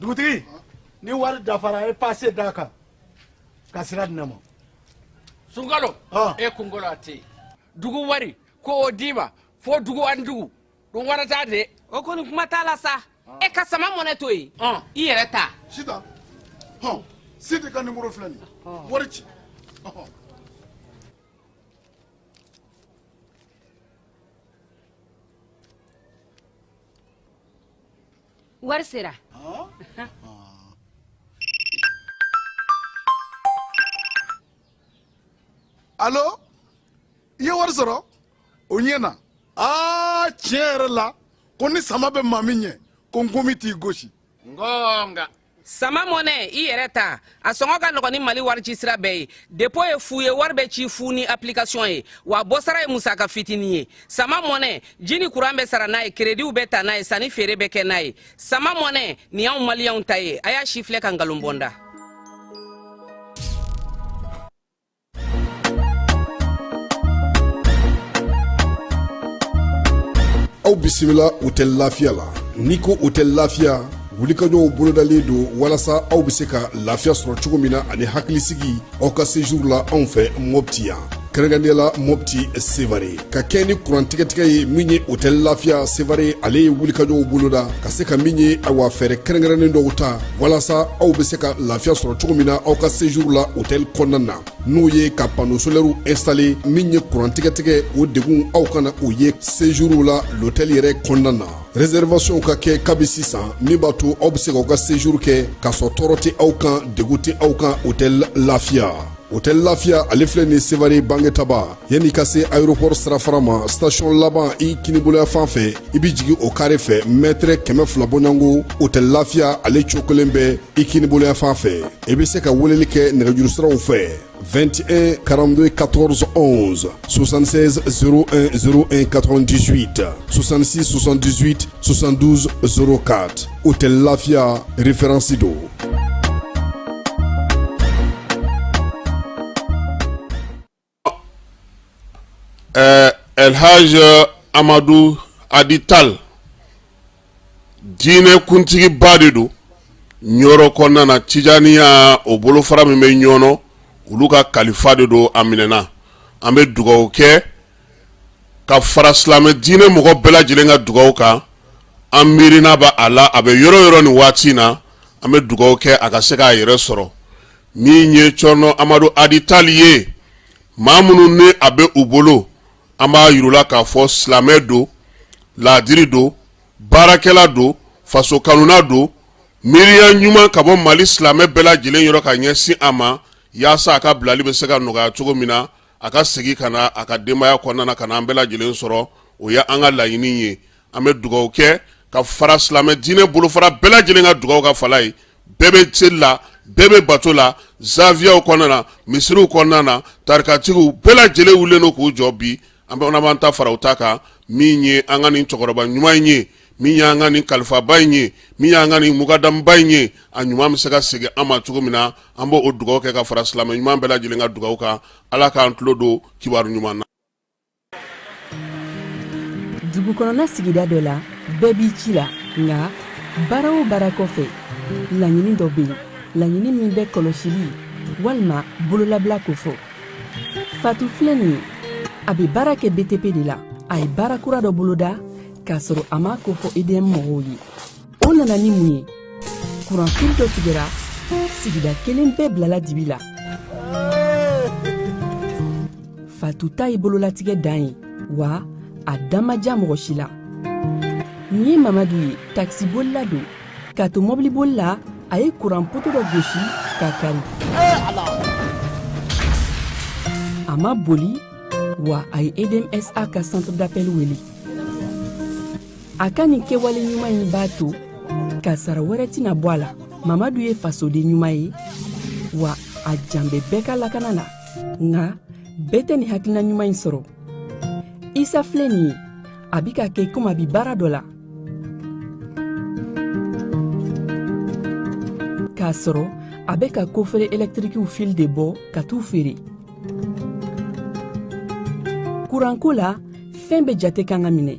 Dugutigi, ni wari dafara, e pase d'a kan ka sira di ne ma. Sunkalo, e kunkolo a tɛ yen. Dugu wari ko o d'i ma fo dugu ani dugu ɗum waɗata de. O kɔni kuma t'a la sa, e ka sama mɔnɛ to yen, i yɛrɛ ta. Sitan, hɔn, Sidi ka nimoro filɛ nin ye, wari ci. Wari sera. Alo, i ye wari sɔrɔ, o ɲɛna. Aa, tiɲɛ yɛrɛ la, ko ni sama bɛ maa min ɲɛ, ko nkomi t'i gosi. Ngonga. Sama mɔnɛ, i yɛrɛ ta, a sɔngɔ ka nɔgɔn ni Mali wari ci sira bɛɛ ye. Dépôt ye fu ye, wari bɛ ci fu ni application ye, wa bɔsara ye musaka fitinin ye. Sama mɔnɛ, ji ni kuran bɛ sara n'a ye, kerediw bɛ ta n'a ye, sanni feere bɛ kɛ n'a ye. Sama mɔnɛ nin y'anw maliyɛnw ta ye. A y'a si filɛ ka nkalon bɔ n da. Aw bisimila Hôtel Lafiya la. N'i ko Hôtel Lafiya, wulikajɔw bolodalen don walasa aw bɛ se ka lafiya sɔrɔ cogo min na ani hakilisigi aw ka séjour la anw fɛ Mopti yan, kɛrɛnkɛrɛnnenya la Mopti Sevare. Ka kɛ ni kuran tigɛtigɛ ye min ye, Hôtel Lafiya Sevare ale ye wulikajɔw boloda ka se ka min ye, awa, fɛɛrɛ kɛrɛnkɛrɛnnen dɔw ta walasa aw bɛ se ka lafiya sɔrɔ cogo min na aw ka séjour la hôtel kɔnɔna na, n'o ye ka panneau solaire installé. Min ye kuran tigɛtigɛ, o degun aw kana o ye séjour la l'hôtel yɛrɛ kɔnɔna na. Réservation ka kɛ kabi sisan, min b'a to aw bɛ se k'aw ka séjour kɛ k'a sɔrɔ tɔɔrɔ tɛ aw kan, degun tɛ aw kan. Hôtel Lafiya, Hôtel Lafiya ale filɛ nin Sevare Bangetaba, yanni ka se aéroport sirafara ma, station laban i kiniboloya fan fɛ, i bɛ jigin o carré fɛ, mètre 200 bɔɲɔgɔnko, Hôtel Lafiya ale cokolen bɛ i kiniboloya fan fɛ. I bɛ se ka weleli kɛ nɛgɛjuru siraw fɛ: 21 42 14 11, 76 01 01 98, 66 78 72 04. Hôtel Lafia, référence don. Elhaj Amadu Adi Tal, diinɛ kuntigiba de don Ɲɔrɔ kɔnɔna na. Tijaniya, o bolofara min bɛ Ɲɔnɔ, olu ka kalifa de don. A minɛna. An bɛ dugawu kɛ ka fara silamɛ diinɛ mɔgɔ bɛɛ lajɛlen ka dugawu kan. An miirina bɛ a la, a bɛ yɔrɔ yɔrɔ nin waati in na. An bɛ dugawu kɛ a ka se k'a yɛrɛ sɔrɔ. Min ye Cɔrɔnɔ Amadu Adi Tal ye, maa minnu ni a bɛ u bolo, an b'a yir'u la k'a fɔ silamɛ don, laadiri don, baarakɛla don, faso kanuna don. Miiriya ɲuman ka bɔ Mali silamɛ bɛɛ lajɛlen yɔrɔ ka ɲɛsin a ma, yaasa a ka bilali bɛ se ka nɔgɔya cogo min na, a ka segin ka na a ka denbaya kɔnɔna na, ka na an bɛɛ lajɛlen sɔrɔ. O ye an ka laɲini ye. An bɛ dugawu kɛ ka fara silamɛ diinɛ bolofara bɛɛ lajɛlen ka dugawu ka fala ye. Bɛɛ bɛ seli la, bɛɛ bɛ bato la, zawiyaw kɔnɔna na, misiriw kɔnɔna na, tarikatigiw bɛɛ lajɛlen wulilen don k'u jɔ bi. An bɛ b'an ta fara u ta kan. Min ye an ka nin cɛkɔrɔba ɲuman in ye, min y'an ka nin kalifaba in ye, min y'an ka nin mukadamuba in ye, a ɲuman bɛ se ka segin an ma cogo min na, an b'o dugawu kɛ ka fara silamɛ ɲuman bɛɛ lajɛlen ka dugawu kan. Ala k'an tulo don kibaru ɲuman na. Dugu kɔnɔna sigida dɔ la, bɛɛ b'i ci la, nka baara o baara kɔfɛ, laɲini dɔ bɛ yen, laɲini min bɛ kɔlɔsili walima bololabila kofɔ. Fatu filɛ nin ye, a bɛ baara kɛ BTP de la. A ye baara kura dɔ boloda k'a sɔrɔ a m'a kofɔ EDM mɔgɔw ye. O nana ni mun ye? Kuranfili dɔ tigɛra, sigida kelen bɛɛ bilala dibi la. Fatu ta ye bololatigɛ dan ye, wa a dan ma diya mɔgɔ si la. Nin ye Mamadu ye, takisibolila don. K'a to mɔbiliboli la, A ye kuran poto dɔ gosi k'a kari. A ma boli wa a ye EDMSA ka centre d'appel wele. A ka nin kɛwale ɲuman in b'a to kasara wɛrɛ tɛna bɔ a la. Mamadu ye fasoden ɲuman ye wa a jan bɛ bɛɛ ka lakana la. Nka bɛɛ tɛ nin hakilina ɲuman in sɔrɔ. Isa filɛ nin ye, a bi ka kɛ komi a bi baara dɔ la k'a sɔrɔ a bɛ ka kofere ɛlɛtirikiw fil de bɔ ka t'u feere. Kuranko la, fɛn bɛɛ jate kan ka minɛ.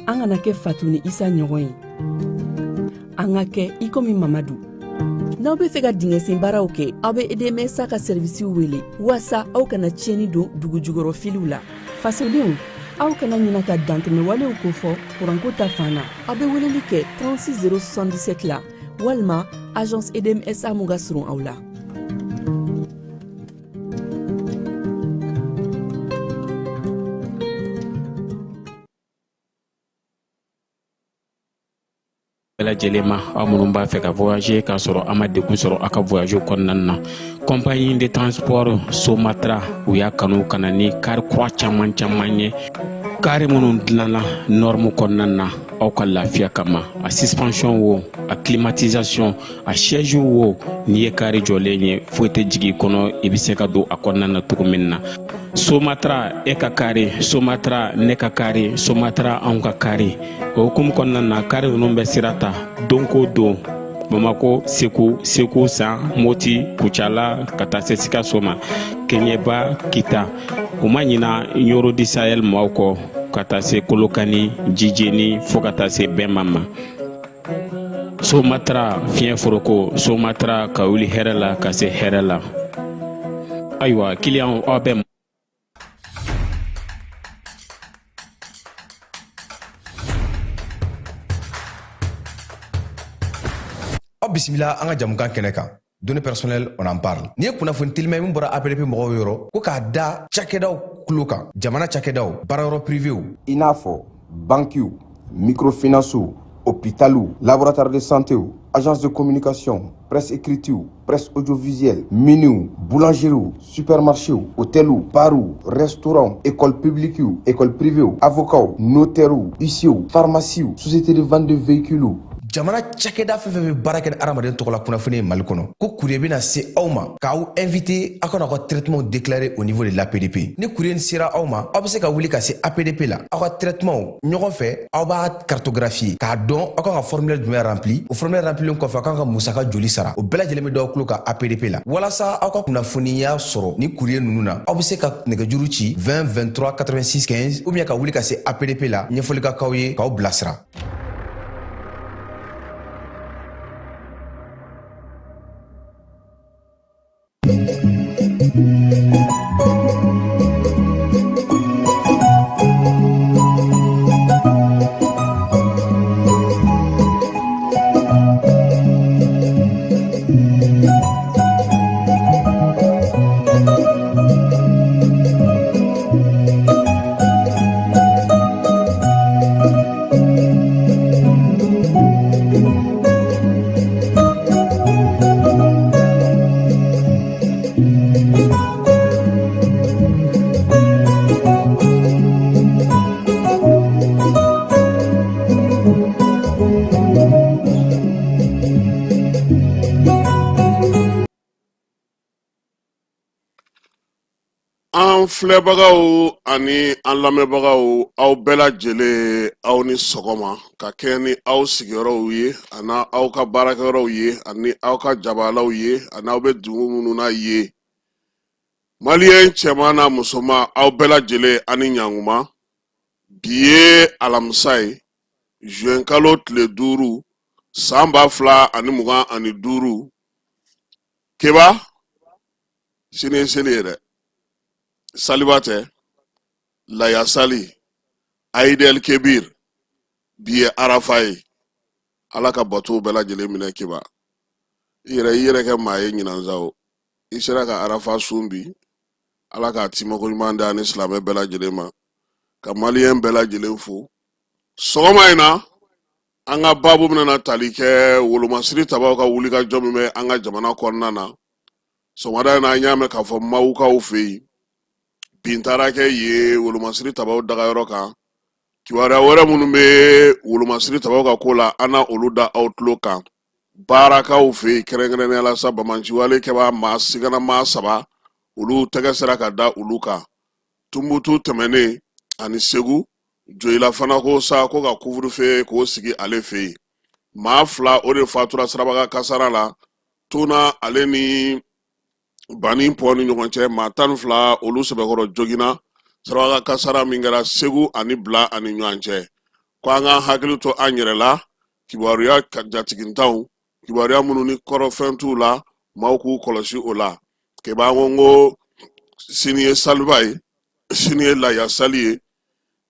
An kana kɛ Fatu ni Isa ɲɔgɔn ye, an ka kɛ i komi Mamadu. N'aw bɛ fɛ ka dingɛsen baaraw kɛ, aw bɛ EDMSA ka sɛrivisiw wele waasa aw kana tiɲɛni don dugujukɔrɔ filiw la. Fasodenw, aw kana ɲina ka dantɛmɛwalew kofɔ kuranko ta fan na. Aw bɛ weleli kɛ 36 077 la walima agence EDMSA mun ka surun aw la. Bɛɛ lajɛlen ma, aw minnu b'a fɛ ka voyager k'a sɔrɔ a ma degun sɔrɔ aw ka voyage kɔnɔna na, compagnie de transport Somatra, u y'a kanu ka na ni kari kura caman caman ye, kari minnu dilanna norme kɔnɔna na aw ka lafiya kama. A suspension wo, a climatisation, a siège wo, n'i ye kari jɔlen ye, foyi tɛ jigin i kɔnɔ, i bɛ se ka don a kɔnɔna na cogo min na. Somatra, e ka kari, Somatra, ne ka kari, Somatra, anw ka kari. O hukumu kɔnɔna na, kari ninnu bɛ sira ta don ko don Bamako, Segu, Segu San, Moti, Kucala, ka taa se Sikaso ma, Keɲeba, Kita. U ma ɲina Ɲoro du Sahel maaw kɔ, ka taa se Kolokani, Jijeni, fo ka taa se Bɛnma ma. Somatra, fiɲɛ foroko, Somatra, ka wuli hɛrɛ la ka se hɛrɛ la. Ayiwa, kiliyanw, aw bɛ Aw bisimila an ka jamukan kɛnɛ kan, données personnelles, on en parle. Nin ye kunnafoni telima min bɔra APDP mɔgɔw yɔrɔ ko k'a da cakɛdaw tulo kan, jamana cakɛdaw, baarayɔrɔ privéw, i n'a fɔ bankiw, microfinancew, hôpitaliw, laboratoire de santéw, agence de communication, presse écritew, presse audiovisuelle, miniw, boulangeriew, supermarchéw, hôteliw, barw, restaurants, école publiquew, école privéw, avocats, notairew, huissiers, pharmacies, société de vente de véhicules. Jamana cakɛda fɛn fɛn bɛ baara kɛ ni hadamaden tɔgɔ la kunnafoni ye Mali kɔnɔ, ko courrier bɛna se aw ma k'aw invité aw ka n'aw ka traitement déclarer au niveau de l'APDP. Ni courrier sera aw ma, aw bɛ se ka wuli ka se APDP la, aw ka traitement ɲɔgɔn fɛ, aw b'a cartographier k'a dɔn aw kan ka formulaire jumɛn rempli. O formulaire remplilen kɔfɛ, aw kan ka musaka joli sara, o bɛɛ lajɛlen bɛ d'aw tulo kan APDP la. Walasa aw ka kunnafoniya sɔrɔ ni courrier ninnu na, aw bɛ se ka nɛgɛjuru ci 20 23 86 15 ou bien ka wuli ka se APDP la, ɲɛfɔli ka k'aw ye k'aw bilasira. An filɛbagaw ani an lamɛnbagaw, aw bɛɛ lajɛlen, aw ni sɔgɔma, ka kɛɲɛ ni aw sigiyɔrɔw ye ani aw ka baarakɛyɔrɔw ye ani aw ka jabalaw ye ani aw bɛ dugu minnu na ye. Maliyɛn cɛman n'a musoman, aw bɛɛ lajɛlen ani ɲankuma. Bi ye alamisa ye, juin kalo tile 5, san 2025. Keba, sini ye seli ye dɛ, saliba tɛ, laya sali, Aidel Kebir. Bi ye arafa ye. Ala ka batow bɛɛ lajɛlen minɛ. Keba, i yɛrɛ i yɛrɛ kɛ maa ye ɲinan sa o, i sera ka arafa sun bi. Ala k'a timako ɲuman di ani silamɛ bɛɛ lajɛlen ma. Ka maliyɛn bɛɛ lajɛlen fo sɔgɔma in na. An ka baabu bɛna na tali kɛ wolomasiri tabaw ka wulikajɔ min bɛ an ka jamana kɔnɔna na. Sɔgɔmada in na, an y'a mɛn k'a fɔ Mawukaw fɛ yen, bin taara kɛ yen wolomasiri tabaw dagayɔrɔ kan. Kibaruya wɛrɛ minnu bɛ wolomasiri tabaw ka ko la, an na olu da aw tulo kan. Baarakaw fɛ yen, kɛrɛnkɛrɛnnenya la sa, banbaanciwale kɛbaa maa sigana maa saba, olu tɛgɛ sera ka da olu kan Tunbutu tɛmɛnen ani Segu. Joyila fana ko sa ko ka couvre-feu k'o sigi ale fɛ yen. Maa fila, o de fatura sirabakan kasara la Tuna ale ni Bani pɔn ni ɲɔgɔn cɛ. Maa 12, olu sɛbɛkɔrɔ joginna sirabakan kasara min kɛra Segu ani Bila ani ɲɔgɔn cɛ. Ko an k'an hakili to an yɛrɛ la. Kibaruya jatigintanw, kibaruya minnu ni kɔrɔfɛn t'u la, maaw k'u kɔlɔsi o la. Keba, an ko sini ye saliba ye, sini ye laya sali ye.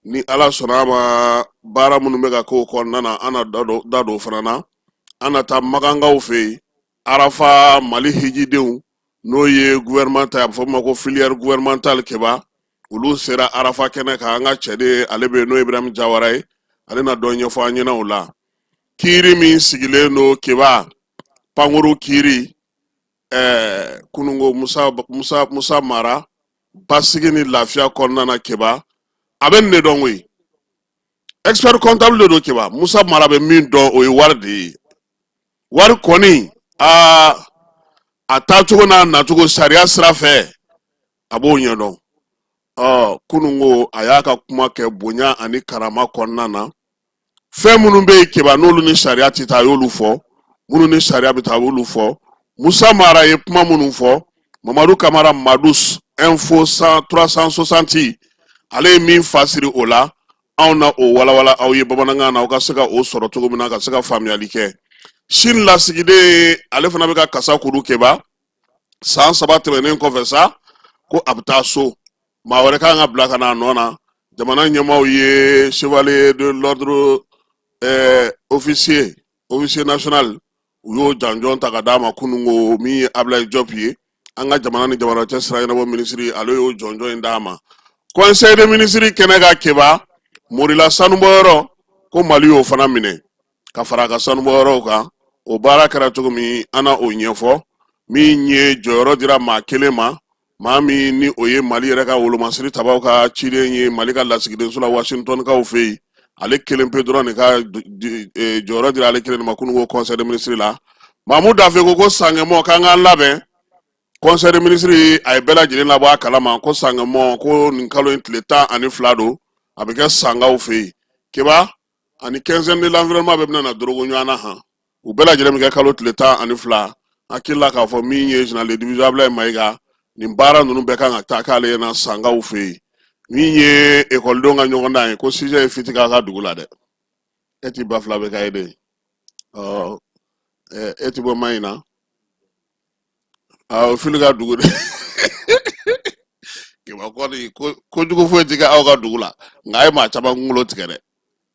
Ni Ala sɔnna a ma, baara minnu bɛ ka k'o kɔnɔna na, an na da don o fana na. An na taa Makankaw fɛ yen, Arafa Mali hijidenw, n'o ye gouvernement ta ye, a bɛ fɔ min ma ko filière gouvernementale. Keba, olu sera Arafa kɛnɛ kan. An ka cɛden ale bɛ yen, n'o ye Ibrahim Jawara ye, ale na dɔ ɲɛfɔ an ɲɛna o la. Kiiri min sigilen don Keba, pankuru kiiri, kununko Musa Mara basigi ni lafiya kɔnɔna na. Keba, a bɛ nin de dɔn koyi, expert comptable de don. Keba, Musa Mara bɛ min dɔn, o ye wari de ye. Wari kɔni, aa, a taacogo n'a nacogo sariya sira fɛ, a b'o ɲɛdɔn. Ɔ kununko, a y'a ka kuma kɛ bonya ani karama kɔnɔna na. Fɛn minnu bɛ yen Keba, n'olu ni sariya tɛ taa, a y'olu fɔ. Minnu ni sariya bɛ taa, a y'olu fɔ. Musa Mara ye kuma minnu fɔ, Mamadu Kamara Madus Info 360, ale ye min fasiri o la, anw na o walawala aw ye bamanankan na, aw ka se ka o sɔrɔ cogo min na, ka se ka faamuyali kɛ. Sini lasigiden, ale fana bɛ ka kasa kuru. Keba, san 3 tɛmɛnen kɔfɛ sa, ko a bɛ taa so, maa wɛrɛ kan ka bila ka na a nɔ na. Jamana ɲɛmaaw ye chevalier de l'ordre officier national, u y'o janjɔn ta ka d'a ma kununko. Min ye Ablaye Diop ye, an ka jamana ni jamana cɛ sira ɲɛnabɔ minisiri, ale y'o jɔnjɔn in d'a ma conseil des ministres kɛnɛ kan. Keba, Morila sanubɔyɔrɔ, ko Mali y'o fana minɛ ka fara a ka sanubɔyɔrɔw kan. O baara kɛra cogo min, an na o ɲɛfɔ. Min ye jɔyɔrɔ dira maa kelen ma, maa min ni o ye Mali yɛrɛ ka wolomasiri tabaw ka ciden ye Mali ka lasigidenso la Washingtonkaw fɛ yen, ale kelen pe dɔrɔn de ka jɔyɔrɔ dira ale kelen de ma kununko conseil des ministres la. Mamu Dafe ko Sangɛmɔ, k'an k'an labɛn. Conseil des ministres, a ye bɛɛ lajɛlen labɔ a kalama ko Sangɛmɔ, ko nin kalo in tile 12 don, a bɛ kɛ Sangaw fɛ yen. Keba, ani quinzaine de l'environnement bɛɛ bɛna na dorogo ɲɔgɔn na han. U bɛɛ lajɛlen bɛ kɛ kalo tile 12. Hakili la k'a fɔ min ye général de division Ablaye Mayiga, nin baara ninnu bɛɛ kan ka taa k'ale ɲɛna Sangaw fɛ yen. Min ye ekɔlidenw ka ɲɔgɔndan ye, ko sujet ye fiti k'a ka dugu la dɛ. E ti ba fila bɛ k'a ye de, ɔ e ti bɔ Maɲina, awɔ, fili ka dugu de. Keba kɔni, kojugu foyi ti kɛ aw ka dugu la, nka a ye maa caman kunkolo tigɛ dɛ.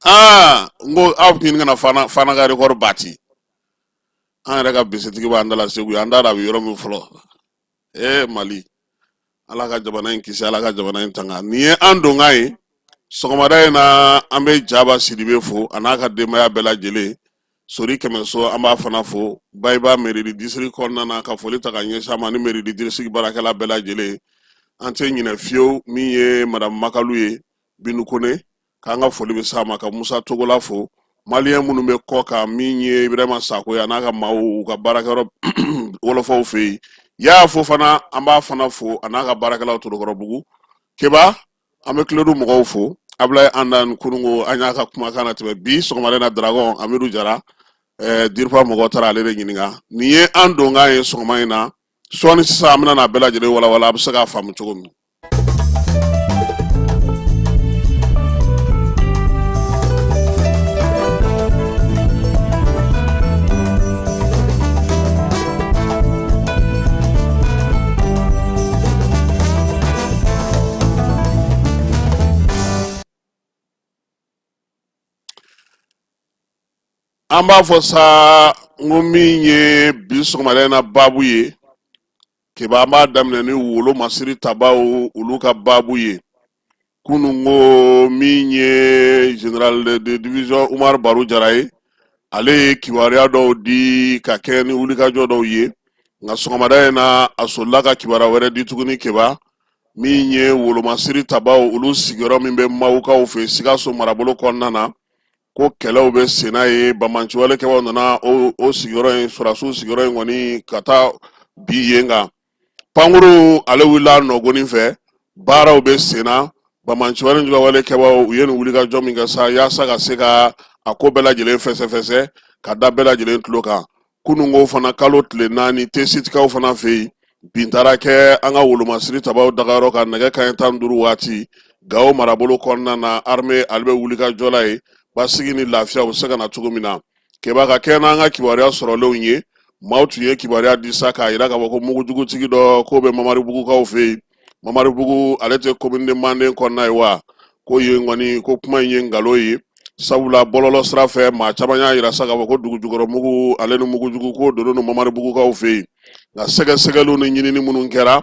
Aa, n ko aw ɲini kana fana fana ka record bati. An yɛrɛ ka bisitigi b'an da la Segu yan, an t'a dɔn a bɛ yɔrɔ min fɔlɔ. Ee Mali, Ala ka jamana in kisi, Ala ka jamana in tanga. Nin ye an donkan ye sɔgɔmada in na. An bɛ Jaba Sidibe fo, a n'a ka denbaya bɛɛ lajɛlen. Sori Kɛmɛso, an b'a fana fo. Bayiba mairie du district kɔnɔna na, ka foli ta ka ɲɛsin a ma ni mairie du district baarakɛla bɛɛ lajɛlen. An tɛ ɲinɛ fiyewu min ye madame Makalu ye, Binu Kone, k'an ka foli bɛ s'a ma. Ka Musa Togola fo. Maliyɛn minnu bɛ kɔ kan, min ye Ibrahima Sako ye, a n'a ka maaw, u ka baarakɛyɔrɔ wɔlɔfɔw fɛ yen. Y'a fo fana, an b'a fana fo, a n'a ka baarakɛlaw Torokɔrɔbugu. Keba, an bɛ Kiledu mɔgɔw fo. Abulaye Andan, kununko an y'a ka kumakan na tɛmɛ. Bi sɔgɔmada in na, Dragon Amidu Jara, DIRPA mɔgɔ taara ale de ɲininka. Nin ye an donkan ye sɔgɔma in na. Sɔɔni sisan, an bɛna n'a bɛɛ lajɛlen walawala, a bɛ se k'a faamu cogo min. An b'a fɔ sa n ko min ye bi sɔgɔmada in na baabu ye, Keba, an b'a daminɛ ni wolomasiri tabaw, olu ka baabu ye. Kunun ko min ye général de division Umar Baru Jara ye, Ale ye kibaruya dɔw di ka kɛɲɛ ni wulikajɔ dɔw ye, nka sɔgɔmada in na a solila ka kibaruya wɛrɛ di tuguni. Keba, min ye wolomasiri tabaw, olu sigiyɔrɔ min bɛ Mawukaw fɛ Sikaso marabolo kɔnɔna na, ko kɛlɛw bɛ senna ye. Banbaanciwalekɛbaw nana o sigiyɔrɔ in, sɔrɔdasiw sigiyɔrɔ in kɔni, ka taa bi yen kan. Pankuru ale wulila nɔgɔnin fɛ, baaraw bɛ senna. Banbaanciwale juguwalekɛbaw, u ye nin wulikajɔ min kɛ sa yaasa ka se ka a ko bɛɛ lajɛlen fɛsɛfɛsɛ ka da bɛɛ lajɛlen tulo kan. Kununko fana, kalo tile 4, Tesitikaw fana fɛ yen, bin taara kɛ an ka wolomasiri tabaw dagayɔrɔ kan nɛgɛ kanɲɛ 15 waati, Gawo marabolo kɔnɔna na. Armée ale bɛ wulikajɔ la yen, basigi ni lafiya u bɛ se ka na cogo min na. Keba, ka kɛɲɛ n'an ka kibaruya sɔrɔlenw ye, maaw tun ye kibaruya di sa k'a yira k'a fɔ ko mugujugutigi dɔ k'o bɛ Mamaribugukaw fɛ yen. Mamaribugu ale tɛ commune de Manden kɔnɔna ye wa? Ko yen kɔni, ko kuma in ye nkalon ye, sabula bɔlɔlɔ sira fɛ, maa caman y'a yira sa k'a fɔ ko dugujukɔrɔ mugu ale ni mugujugu ko donnen don Mamaribugukaw fɛ yen. Nka sɛgɛsɛgɛliw ni ɲinini minnu kɛra,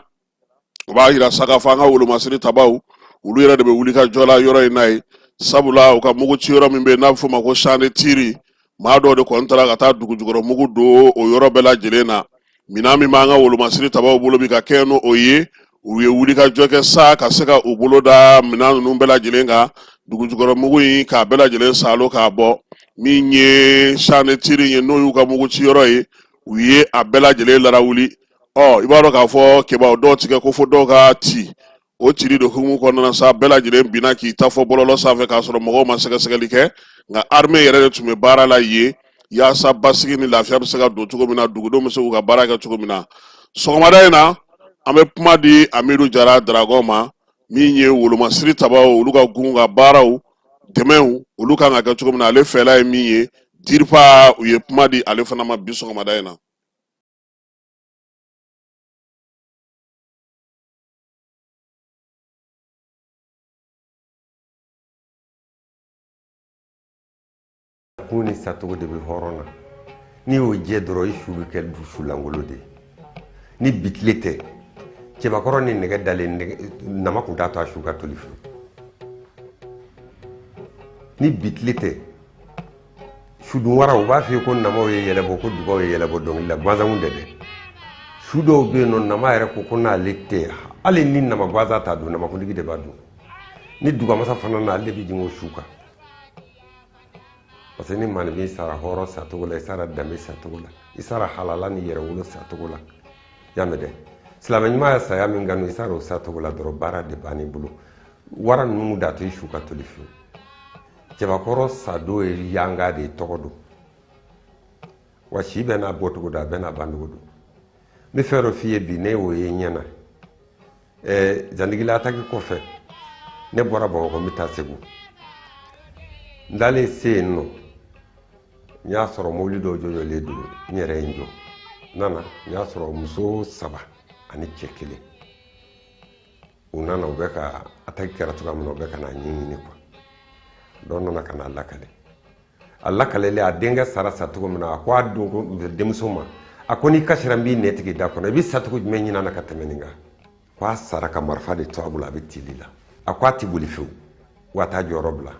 o b'a yira sa k'a fɔ an ka wolomasiri tabaw, olu yɛrɛ de bɛ wuli ka jɔ la yɔrɔ in na ye, sabula u ka mugu ci yɔrɔ min bɛ yen n'a bɛ f'o ma ko champ de tir, maa dɔw de kɔni taara ka taa dugujukɔrɔ mugu don o yɔrɔ bɛɛ lajɛlen na. Minɛn min b'an ka wolomasiri tabaw bolo bi ka kɛɲɛ n'o ye, u ye wulikajɔ kɛ sa ka se ka u bolo da minɛn ninnu bɛɛ lajɛlen kan, dugujukɔrɔ mugu in k'a bɛɛ lajɛlen saalo k'a bɔ. Min ye champ de tir ye, n'o y'u ka mugu ci yɔrɔ ye, u ye a bɛɛ lajɛlen larawuli. Ɔ, i b'a dɔn k'a fɔ Keba, dɔw tigɛ ko fo dɔw ka ci o cili de hukumu kɔnɔna sa, bɛɛ lajɛlen binna k'i ta fɔ bɔlɔlɔ sanfɛ k'a sɔrɔ mɔgɔw ma sɛgɛsɛgɛli kɛ. Nka armée yɛrɛ de tun bɛ baara la yen yaasa basigi ni lafiya bɛ se ka don cogo min na, dugudenw bɛ se k'u ka baara kɛ cogo min na. Sɔgɔmada in na, an bɛ kuma di Amidu Jara Dragon ma, min ye wolomasiri tabaw, olu ka gun ka baaraw dɛmɛw, olu kan ka kɛ cogo min na, ale fɛla ye min ye. DIRPA, u ye kuma di ale fana ma bi sɔgɔmada in na. Kun ni sacogo de bɛ hɔrɔn na. N'i y'o jɛ dɔrɔn, i su bɛ kɛ su lankolon de ye. Ni bi tile tɛ, cɛbakɔrɔ ni nɛgɛ dalen nama tun t'a to a su ka toli fiyewu. Ni bi tile tɛ, sudunwara, u b'a f'i ye ko namaw ye yɛlɛ bɔ, ko dugaw ye yɛlɛ bɔ dɔnkili la, gansanw tɛ dɛ. Su dɔw bɛ yen nɔ, nama yɛrɛ ko ko n'ale tɛ, hali ni nama gansan t'a dun, namakuntigi de b'a dun. Ni dugamasa fana na, ale de bɛ jigin o su kan, parce que ni maaninfin sara hɔrɔn sacogo la, i sara danbe sacogo la, i sara halala ni yɛrɛwolo sacogo la, y'a mɛn dɛ, silamɛ ɲuman ye saya min kanu, i sara o sacogo la dɔrɔn, baara de bann'i bolo. Wara ninnu da to i su ka toli fiyewu. Cɛbakɔrɔ sadon ye yanga de ye, tɔgɔ don wa, si bɛɛ n'a bɔcogo don, a bɛɛ n'a bancogo don. N bɛ fɛn dɔ f'i ye bi, ne y'o ye ɲɛ na. Zandigila ataki kɔfɛ, ne bɔra Bamakɔ, n bɛ taa Segu. N dalen se yen nɔ, n y'a sɔrɔ mobili dɔw jɔjɔlen don. N yɛrɛ ye n jɔ, n nana, n y'a sɔrɔ muso saba ani cɛ kelen, u nana, u bɛ ka ataki kɛra cogoya min na, u bɛ ka n'a ɲɛɲini quoi. Dɔ nana ka n'a lakale. A lakalelen, a denkɛ sara sacogo min na, a ko a denmuso ma, a ko n'i kasira, n b'i nɛ tigɛ da kɔnɔ, i bɛ sacogo jumɛn ɲini na ka tɛmɛ nin kan? Ko a sara ka marifa de to a bolo, a bɛ tili la. A ko a ti boli fiyewu, wa a t'a jɔyɔrɔ bila.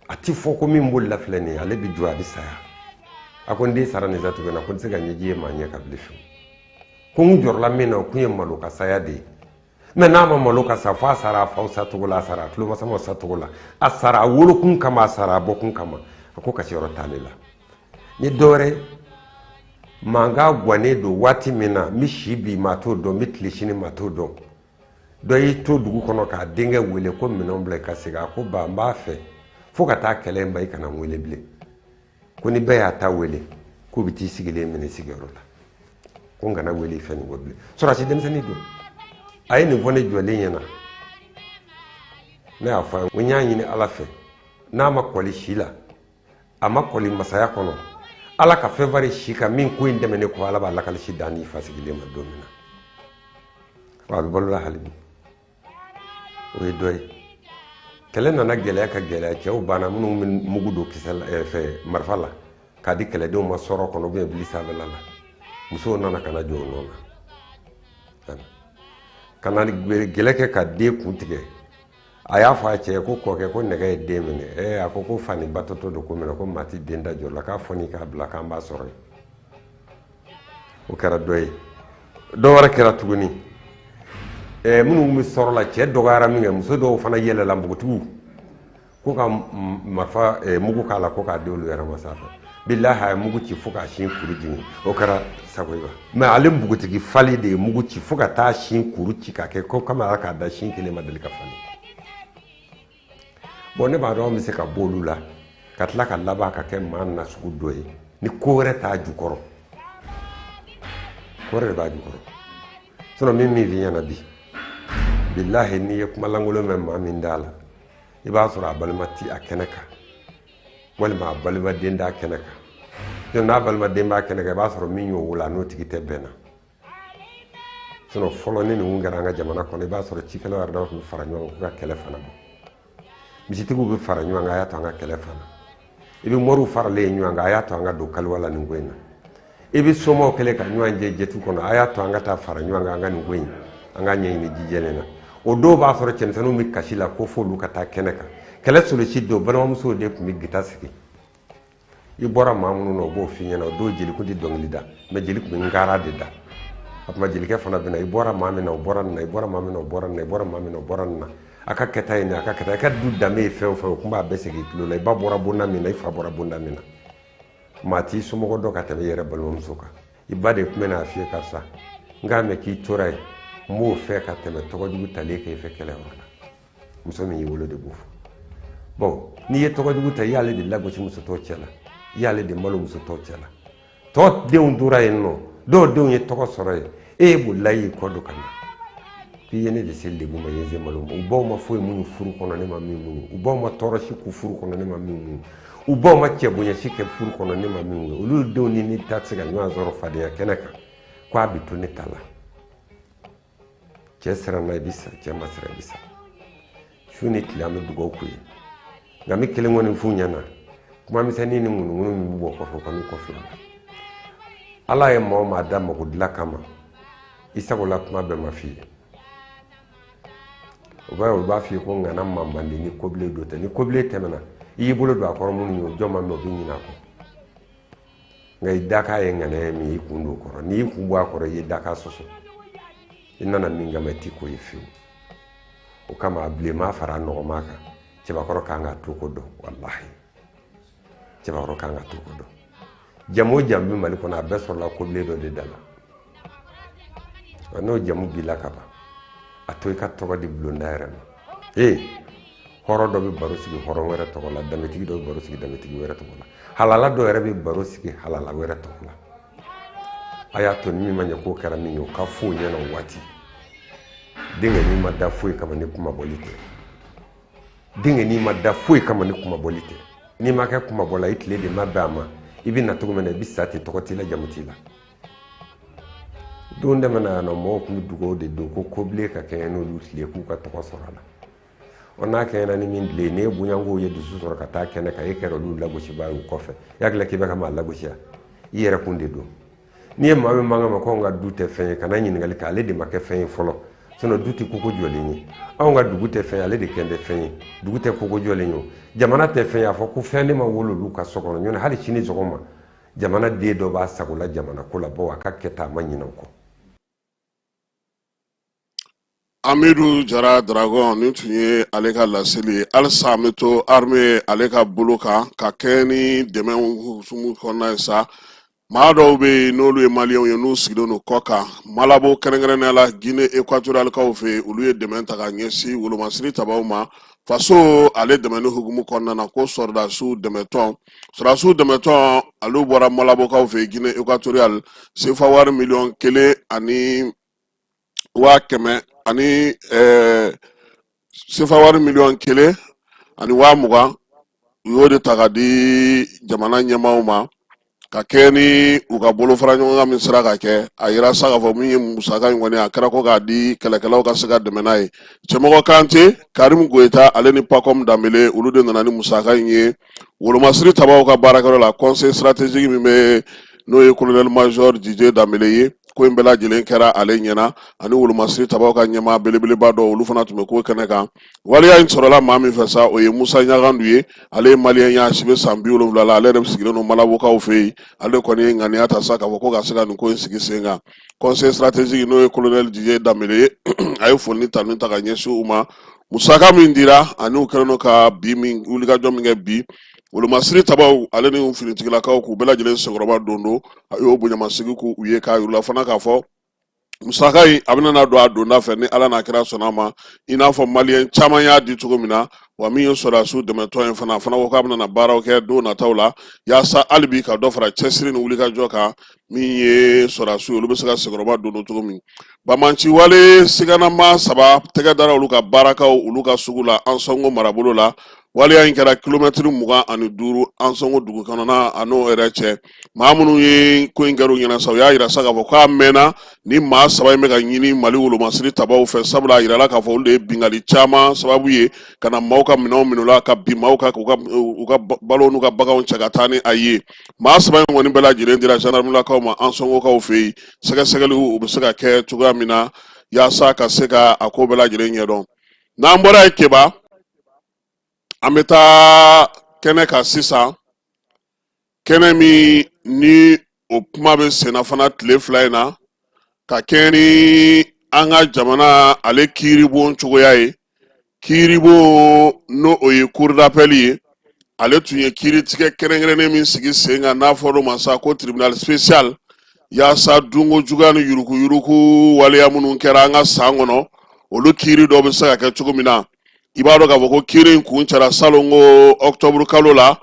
A ti fɔ ko min bolila filɛ nin ye, ale bɛ jɔ, a bɛ saya. A ko n den sara nin sacogo in na, ko n tɛ se ka ɲɛji ye maa ɲɛ ka bilen fiyewu. Ko n jɔrɔla min na, o kun ye malo ka saya de ye, mais n'a ma malo ka sa, fo a sara a faw sacogo la, a sara a tulomasamaw sacogo la, a sara a wolokun kama, a sara a bɔkun kama. A ko kasiyɔrɔ t'ale la. Ni dɔwɛrɛ mankan gannen don waati min na, n bɛ si bi maa t'o dɔn, n bɛ tile sini maa t'o dɔn. Dɔ y'i to dugu kɔnɔ k'a denkɛ wele ko minɛnw bila i ka segin. A ko ba, n b'a fɛ fo ka taa kɛlɛ in ban, i kana n wele bilen. Ko ni bɛɛ y'a ta wele, k'u bɛ t'i sigilen minɛ sigiyɔrɔ la, ko n kana wele i fɛ nin kɔ bilen. Sɔrɔdasi denmisɛnnin don. A ye nin fɔ ne jɔlen ɲɛna. Ne y'a fɔ a ye ko n y'a ɲini Ala fɛ, n'a ma kɔli si la, a ma kɔli masaya kɔnɔ, Ala ka fɛn fari si kan min ko in tɛmɛnen kɔ, Ala b'a lakalisi dan n'i fa sigilen ma don min na. Wa a bɛ balo la hali bi. O ye dɔ ye. Kɛlɛ nana gɛlɛya ka gɛlɛya, cɛw banna minnu bɛ mugu don kisɛ la, fɛ marifa la k'a di kɛlɛdenw ma sɔrɔ kɔnɔ ou bien bili sanfɛla la. Musow nana ka na jɔ o nɔ na ka na gɛlɛ kɛ ka den kun tigɛ. A y'a fɔ a cɛ ye ko kɔkɛ, ko nɛgɛ ye den minɛ. A ko ko fani batɔtɔ don ko minɛ, ko maa ti den da jɔ la, k'a fɔ n'i k'a bila k'an b'a sɔrɔ yen. O kɛra dɔ ye. Dɔ wɛrɛ kɛra tuguni, minnu bɛ sɔrɔ la, cɛ dɔgɔyara min kɛ, muso dɔw fana yɛlɛla npogotigiw ko ka marifa mugu k'a la ko k'a di olu yɛrɛ ma sanfɛ. Bilahi, a ye mugu ci fo k'a sin kuru jigin. O kɛra Sakoyiba. Mais ale npogotigi fali de ye mugu ci fo ka taa sin kuru ci k'a kɛ ko kama ala k'a da sin kelen ma deli ka falen. Bon, ne b'a dɔn anw bɛ se ka bɔ olu la ka tila ka laban ka kɛ maa nasugu dɔ ye ni ko wɛrɛ t'a jukɔrɔ. Ko wɛrɛ de b'a jukɔrɔ. Sinon min min f'i ɲɛna bi, bilahi, n'i ye kuma lankolon mɛn maa min da la, i b'a sɔrɔ a balima ti a kɛnɛ kan, walima a balimaden t'a kɛnɛ kan. Sinon n'a balimaden b'a kɛnɛ kan, i b'a sɔrɔ min y'o wolo, a n'o tigi tɛ bɛn na. Sinon fɔlɔ ni nin kɛra an ka jamana kɔnɔ, i b'a sɔrɔ cikɛlaw yɛrɛ dama tun bɛ fara ɲɔgɔn kan k'u ka kɛlɛ fana bɔ. Misitigiw bɛ fara ɲɔgɔn kan, a y'a to an ka kɛlɛ fana. I bɛ moriw faralen ɲɔgɔn kan, a y'a to an ka don kaliwa la nin ko in na. I bɛ somaw kɛlen ka ɲɔgɔn jɛ jɛtu kɔnɔ, a y'a to an ka taa fara ɲɔgɔn kan, an ka nin ko in, an k'a ɲɛɲini jijɛlen na. O dɔw b'a sɔrɔ cɛmisɛnninw bɛ kasi la ko f'olu ka taa kɛnɛ kan. Kɛlɛ solosi don, balimamusow de tun bɛ gita sigi. I bɔra maa minnu na, o b'o f'i ɲɛna. O don jeli kun tɛ dɔnkili da, mais jeli tun bɛ nkara de da. O tuma jelikɛ fana bɛ na, i bɔra maa min na, o bɔra nin na, i bɔra maa min na, o bɔra nin na, i bɔra maa min na, o bɔra nin na, a ka kɛta ye nin, a ka kɛta, i ka du danbe ye fɛn o fɛn, o tun b'a bɛɛ segin i tulo la. I ba bɔra bonda min na, i fa bɔra bonda min na, maa t'i somɔgɔ dɔn ka tɛmɛ i yɛrɛ balimamuso kan. I ba de tun bɛ n'a f'i ye, karisa, n k'a mɛn k'i tora yen, n b'o fɛ ka tɛmɛ tɔgɔjugu talen kɛ i fɛ kɛlɛyɔrɔ la. Muso min y'i wolo de b'o fɔ. Bon, n'i ye tɔgɔjugu ta, i y'ale de lagosi muso tɔw cɛ la, i y'ale de malo muso tɔw cɛ la. Tɔ denw tora yen nɔ, dɔw denw ye tɔgɔ sɔrɔ yen, e bolila y'i kɔ don ka na k'i ye ne de se lebu ma, ye n se malo ma. U baw ma foyi muɲu furu kɔnɔ, ne ma min muɲu. U baw ma tɔɔrɔ si kun furu kɔnɔ, ne ma min muɲu. U baw ma cɛbonya si kɛ furu kɔnɔ, ne ma min muɲu. Olu denw ni ne ta tɛ se ka ɲɔgɔn sɔrɔ fadenya kɛnɛ kan, ko a bɛ to ne ta la. Cɛ siranna, i bɛ sa. Cɛ ma siran, i bɛ sa. Su ni tile, an bɛ dugawu k'u ye. Nka n bɛ kelen kɔni f'u ɲɛna, kuma misɛnnin ni ŋunuŋunu min bɛ bɔ kɔfɛ, o kan'u kɔfilɛ la. Ala ye maa o maa da mako dilan kama, i sagola kuma bɛɛ ma f'i ye. O b'a ye, olu b'a f'i ye ko ŋana maa man di ni kobilen dɔ tɛ. Ni kobilen tɛmɛna, i y'i bolo don a kɔrɔ minnu ye, o jɔn ma mɛn, o bɛ ɲinɛ a kɔ. Nka i dakan ye ŋaniya ye min ye, i kun don o kɔrɔ. N'i y'i kun bɔ a kɔrɔ, i ye dakan sɔsɔ. I nana min kama, i ti k'o ye fiyewu. O kama, a bilenman fara a nɔgɔman kan, cɛbakɔrɔ kan k'a to ko dɔn. Walahi, cɛbakɔrɔ kan k'a to ko dɔn. Jamu o jamu bɛ Mali kɔnɔ, a bɛɛ sɔrɔla kobilen dɔ de da la. N'o jamu b'i la ka ban, a to i ka tɔgɔ di bulonda yɛrɛ ma. Ee, hɔrɔn dɔ bɛ baro sigi hɔrɔn wɛrɛ tɔgɔ la, danbetigi dɔ bɛ baro sigi danbetigi wɛrɛ tɔgɔ la, halala dɔ yɛrɛ bɛ baro sigi halala wɛrɛ tɔgɔ la. A y'a to ni min ma ɲɛ k'o kɛra min ye, o ka f'o ɲɛna o waati. Denkɛnin ma da foyi kama ni kumabɔli tɛ. Denkɛnin ma da foyi kama ni kumabɔli tɛ. N'i ma kɛ kumabɔla, i tile de ma bɛn a ma. I bɛ na cogo min na, i bɛ sa ten, tɔgɔ t'i la, jamu t'i la. Don tɛmɛna yan nɔ, mɔgɔw tun bɛ dugawu de don ko kobilen ka kɛɲɛ n'olu tile, k'u ka tɔgɔ sɔrɔ a la. Ɔ, n'a kɛɲɛna ni min tile ye, n'e bonyankow ye dusu sɔrɔ ka taa kɛnɛ kan, e kɛra olu lagosibaa ye o kɔfɛ. I hakili la k'i bɛ ka maa lagosi wa? I yɛrɛ kun de don. N'i ye maa min mankan ma ko anw ka du tɛ fɛn ye, kana ɲininkali kɛ, ale de ma kɛ fɛn ye fɔlɔ. Sinon du tɛ koko jɔlen ye. Anw ka dugu tɛ fɛn ye, ale de kɛn tɛ fɛn ye. Dugu tɛ koko jɔlen ye o. Jamana tɛ fɛn ye, a fɔ ko fɛn de ma wolo olu ka so kɔnɔ. Ɲɔntɛ hali sini sɔgɔma, jamana den dɔ b'a sago la jamana ko la, bawo a ka kɛta a ma ɲinɛ o kɔ. Amidu Jara Dragon, nin tun ye ale ka laseli ye. Halisa an bɛ to armée ale ka bolo kan ka kɛɲɛ ni dɛmɛ hukumu kɔnɔna ye sa. Maa dɔw bɛ yen, n'olu ye maliyɛnw ye, n'u sigilen don kɔ kan, Malabo, kɛrɛnkɛrɛnnenya la Guinée équatorialekaw fɛ yen, olu ye dɛmɛ ta ka ɲɛsin wolomasiri tabaw ma faso ale dɛmɛni hukumu kɔnɔna na, ko sɔrɔdasiw dɛmɛtɔn. Sɔrɔdasiw dɛmɛtɔn, olu bɔra Malabokaw fɛ yen, Guinée équatoriale, sefa wari 1,1 ani 100,000 ani sefa wari 1,020,000, u y'o de ta ka di jamana ɲɛmaaw ma ka kɛ ni u ka bolofara ɲɔgɔn kan min sera ka kɛ. A yira sa k'a fɔ min ye musaka in kɔni, a kɛra ko k'a di kɛlɛkɛlaw ka se ka dɛmɛ n'a ye. Cɛmɔgɔ Kante, Karim Goyita ale ni Pacom Danbele, olu de nana ni musaka in ye wolomasiri tabaw ka baarakɛyɔrɔ la. Conseil stratégique min bɛ, n'o ye colonel major Didier Danbele ye. Ko in bɛɛ lajɛlen kɛra ale ɲɛna, ani wolomasiri tabaw ka ɲɛmaa belebeleba dɔw, olu fana tun bɛ ko kɛnɛ kan. Waleya in sɔrɔla maa min fɛ sa, o ye Musa Ɲagandu ye. Ale ye maliyɛn ye, a si bɛ san 70 la. Ale yɛrɛ sigilen don Malabokaw fɛ yen. Ale kɔni ye ŋaniya ta sa k'a fɔ ko ka se ka nin ko in sigi sen kan. Conseil stratégique, n'o ye colonel Didier Danbele ye, a ye foli ni tanu ta ka ɲɛsin u ma. Musaka min dira ani u kɛlen don ka bi min wulikajɔ min kɛ bi, wolomasiri tabaw ale ni finitigilakaw k'u bɛɛ lajɛlen senkɔrɔba don don, a y'o bonyamasegin k'u ye, k'a yir'u la fana k'a fɔ musaka in a bɛna don a donda fɛ ni Ala n'a kira sɔnna a ma, i n'a fɔ maliyɛn caman y'a di cogo min na. Wa min ye sɔrɔdasiw dɛmɛtɔn ye fana, a fana ko k'a bɛna baaraw kɛ don nataw la yaasa hali bi ka dɔ fara cɛsiri ni wulikajɔ kan, min ye sɔrɔdasiw ye, olu bɛ se ka senkɔrɔba don cogo min. Banbaanci wale siganama saba tɛgɛ dara olu ka baarakaw olu ka sugu la Ansɔngo marabolo la. Waleya in kɛra kilomɛtiri 25 Ansɔngo dugu kɔnɔna a n'o yɛrɛ cɛ. Maa minnu ye ko in kɛra u ɲɛna sa, u y'a yira sa k'a fɔ k'a mɛnna ni maa saba in bɛ ka ɲini Mali wolomasiri tabaw fɛ, sabula a yirala k'a fɔ olu de ye binkanni caman sababu ye ka na maaw ka minɛnw minɛ u la, ka bin maaw kan, k'u ka u ka balo n'u ka baganw cɛ ka taa ni a ye. Maa saba in kɔni bɛɛ lajɛlen dira gendarmelakaw ma Ansɔngokaw fɛ yen, sɛgɛsɛgɛliw u bɛ se ka kɛ cogoya min na yaasa ka se ka a ko bɛɛ lajɛlen ɲɛdɔn. N'an bɔra yen, Keba, an bɛ taa kɛnɛ kan sisan, kɛnɛ min ni o kuma bɛ senna fana tile 2 in na, ka kɛɲɛ ni an ka jamana ale kiiribon cogoya ye. Kiiribon, n'o o ye cour d'appel ye, ale tun ye kiiritigɛ kɛrɛnkɛrɛnnen min sigi sen kan, n'a fɔra o ma sa ko tribunal spécial, yaasa dunko juguya ni yuruguyurugu waleya minnu kɛra an ka san kɔnɔ, olu kiiri dɔw bɛ se ka kɛ cogo min na. I b'a dɔn k'a fɔ ko kiiri in kuncɛra salon ko octobre kalo la.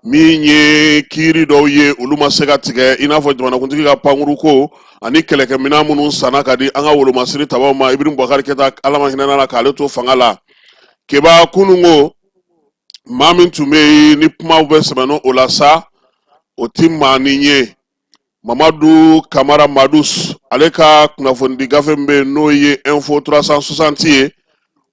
Min ye kiiri dɔw ye, olu ma se ka tigɛ, i n'a fɔ jamanakuntigi ka pankuru ko ani kɛlɛkɛminɛn minnu sanna ka di an ka wolomasiri tabaw ma Ibrahim Boubacar Keita, Ala ma hinɛ la, k'ale to fanga la. Keba, kunun ko maa min tun bɛ yen ni kumaw bɛ sɛbɛnni o la sa, o ti maanin ye, Mamadu Kamara Madus. Ale ka kunnafonidi gafe min bɛ yen, n'o ye Info 360 ye,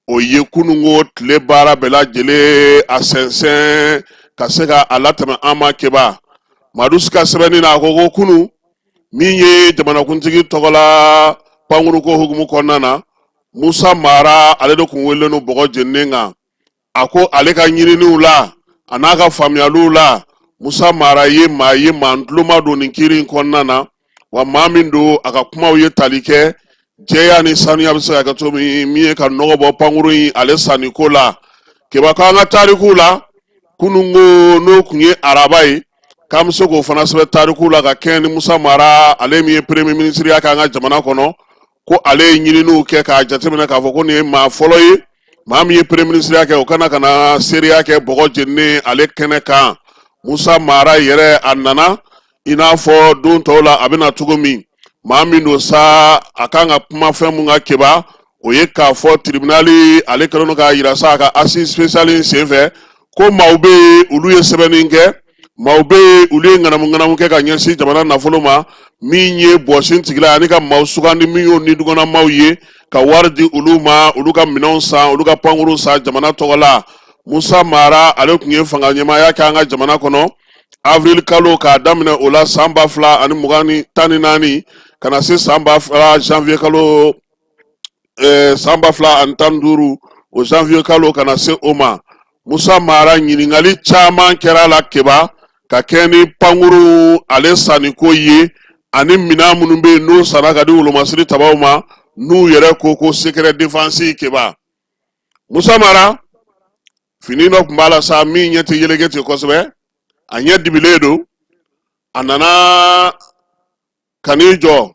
o ye kununko tile baara bɛɛ lajɛlen a sɛnsɛn ka se ka a latɛmɛ an ma. Keba, Madus ka sɛbɛnni na, a ko ko kunun min ye jamanakuntigi tɔgɔla pankuruko hukumu kɔnɔna na, Musa Mara, ale de tun welelen don bɔgɔ jeninen kan. A ko ale ka ɲininiw la, a n'a ka faamuyaliw la, Musa Mara ye maa ye, maa tuloma don nin kiiri in kɔnɔna na, wa maa min don, a ka kumaw ye tali kɛ jɛya ni sanuya bɛ se ka kɛ cogo min, min ye ka nɔgɔ bɔ pankuru in ale sanni ko la. Keba, ko an ka tarikuw la, kununko n'o tun ye araba ye, k'an bɛ se k'o fana sɛbɛn tarikuw la ka kɛɲɛ ni Musa Mara, ale min ye premier ministre ya kɛ an ka jamana kɔnɔ, ko ale ye ɲininiw kɛ k'a jateminɛ k'a fɔ ko nin ye maa fɔlɔ ye, maa min ye premier ministre ya kɛ, o kana ka na seereya kɛ bɔgɔ jeninen ale kɛnɛ kan. Musa Mara yɛrɛ, a nana i n'a fɔ don tɔw la a bɛna cogo min. Maa min don sa, a kan ka kuma fɛn mun kan, Keba, o ye k'a fɔ tribunali ale kɛlen don k'a yira sa a ka assise spéciale in senfɛ ko maaw bɛ yen, olu ye sɛbɛnni kɛ, maaw bɛ yen, olu ye ŋanamu ŋanamu kɛ ka ɲɛsin jamana nafolo ma, min ye bɔsin tigila ani ka maaw sugandi min y'o nidugɔnna maaw ye, ka wari di olu ma, olu ka minɛnw san, olu ka pankurun san jamana tɔgɔ la. Musa Mara, ale tun ye fanga ɲɛmaaya kɛ an ka jamana kɔnɔ avril kalo k'a daminɛ o la san 2014 ka na se san ba fila janvier kalo, san 2015, o janvier kalo ka na se o ma. Musa Mara, ɲininkali caman kɛra a la, Keba, ka kɛ ni pankuru ale sanniko ye ani minɛn minnu bɛ yen n'o sanna ka di wolomasiri tabaw ma, n'u yɛrɛ ko ko secret défense. Keba, Musa Mara, fini dɔ tun b'a la sa min ɲɛ tɛ yeleke ten kosɛbɛ, a ɲɛ dibilen don. A nana ka n'i jɔ,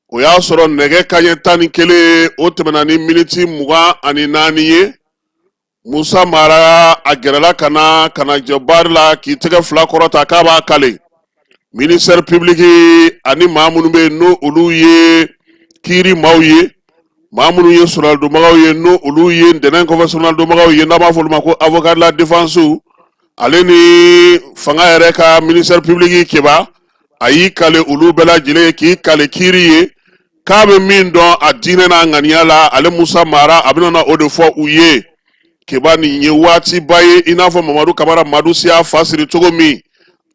o y'a sɔrɔ nɛgɛ kaɲɛ 11, o tɛmɛna ni miniti 24 ye. Musa Mara, a gɛrɛla ka na ka na jɔ bari la k'i tɛgɛ fila kɔrɔta k'a b'a kale ministère public ani maa minnu bɛ yen n'o olu ye kiiri maaw ye, maa minnu ye sɔrɔdonbagaw ye, n'o olu ye ntɛnɛn kɔfɛ sɔrɔdonbagaw ye, n'an b'a fɔ olu ma ko avocat de la défense, ale ni fanga yɛrɛ ka ministère public. Keba, a y'i kale olu bɛɛ lajɛlen, k'i kale kiiri ye k'a bɛ min dɔn a diinɛ n'a ŋaniya la, ale Musa Mara, a bɛna na o de fɔ u ye. Keba, nin ye waatiba ye, i n'a fɔ Mamadu Kamara Madusi y'a fa siri cogo min.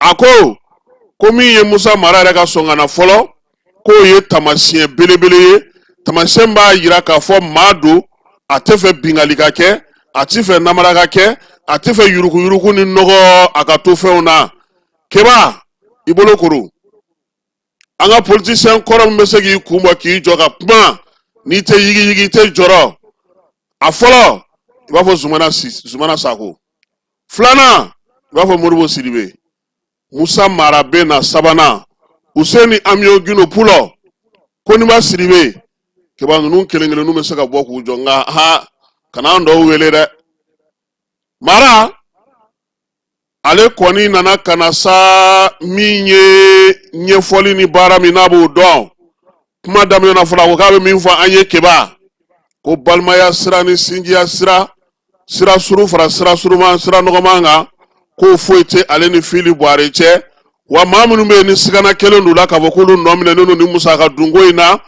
A ko ko min ye Musa Mara yɛrɛ ka sɔn ka na fɔlɔ, k'o ye taamasiyɛn belebele ye, taamasiyɛn b'a yira k'a fɔ maa don, a tɛ fɛ binkanni ka kɛ, a tɛ fɛ namara ka kɛ, a tɛ fɛ yuruguyurugu ni nɔgɔ a ka to fɛnw na. Keba, i bolo koro, an ka politisiyɛn kɔrɔ min bɛ se k'i kun bɔ k'i jɔ ka kuma n'i tɛ yigiyigi, i tɛ jɔrɔ. A fɔlɔ, i b'a fɔ Zumana Sako. Filanan, i b'a fɔ Modibo Sidibe. Musa Mara bɛ na sabanan, Useni Amiyon Gindo Pulɔ, Koniba Sidibe. Keba, ninnu kelen kelenninw bɛ se ka bɔ k'u jɔ, nka ha, kana an dɔw wele dɛ. Mara ale kɔni nana ka na sa, min ye ɲɛfɔli ni baara min n'a b'o dɔn. Kuma daminɛ na fɔlɔ, a ko k'a bɛ min fɔ an ye, Keba, ko balimaya sira ni sinjiya sira, sira surun fara sira suruman, sira nɔgɔman kan, k'o foyi tɛ ale ni Fili Buware cɛ. Wa maa minnu bɛ yen ni sigana kɛlen don la k'a fɔ k'olu nɔ minɛnen don ni musaka dunko in na,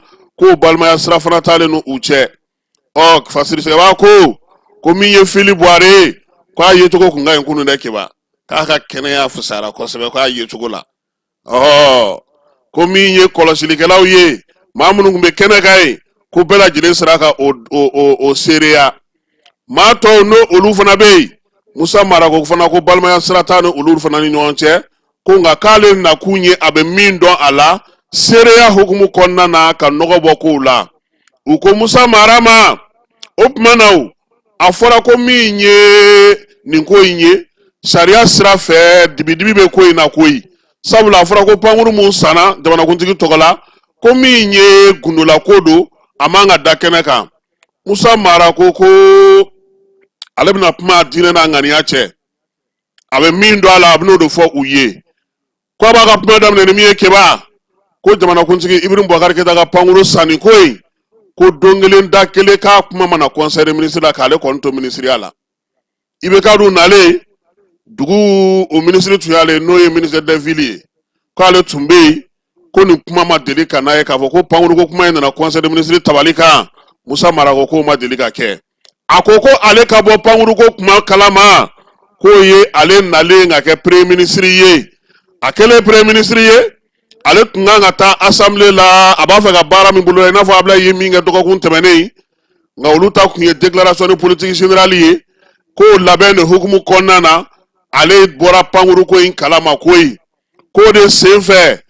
k'o balimaya sira fana t'ale ni u cɛ. Ɔ, Fasiri Sɛgɛba ko min ye Fili Buware ye, k'a yecogo kun ka ɲi kunun dɛ, Keba, k'a ka kɛnɛya fisayara kosɛbɛ, k'a yecogo la. Ɔ, ko min ye kɔlɔsilikɛlaw ye, maa minnu tun bɛ kɛnɛ kan yen, ko bɛɛ lajɛlen sera ka o seereya. Maa tɔw n'o olu fana bɛ yen, Musa Mara ko fana ko balimaya sira t'a ni olu fana ni ɲɔgɔn cɛ, ko nka k'ale nakun ye a bɛ min dɔn a la seereya hukumu kɔnɔna na, ka nɔgɔ bɔ kow la. U ko Musa Mara ma, o tuma na, o a fɔra ko min ye nin ko in ye, sariya sira fɛ, dibidibi bɛ ko in na koyi, sabula a fɔra ko pankuru mun sanna jamanakuntigi tɔgɔ la, ko min ye gundola ko don, a man ka da kɛnɛ kan. Musa Mara ko ale bɛna kuma diinɛ n'a ŋaniya cɛ, a bɛ min dɔn a la, a bɛn'o de fɔ u ye. Ko a b'a ka kuma daminɛ ni min ye, Keba, ko jamanakuntigi Ibrahim Boubacar Keita ka pankuru sanni ko in, ko don kelen da kelen k'a kuma ma na conseil des ministres la k'ale kɔni to minisiriya la. IBK dun nalen dugu, o minisiri tun y'ale, n'o ye ministre des villes ye, k'ale tun bɛ yen, ko nin kuma ma deli ka n'a ye k'a fɔ ko pankuruko kuma in nana conseil des ministres tabali kan. Musa Mara ko k'o ma deli ka kɛ. A ko ko ale ka bɔ pankuruko kuma kalama, k'o ye ale nalen ka kɛ premier ministre ye. A kɛlen premier ministre ye, ale tun kan ka taa assemblée la, a b'a fɛ ka baara min bolo, i n'a fɔ Ablaye ye min kɛ dɔgɔkun tɛmɛnen, nka olu ta tun ye déclaration de politique générale ye, k'o labɛn de hukumu kɔnɔna na, ale bɔra pankuruko in kalama koyi. K'o de sen fɛ,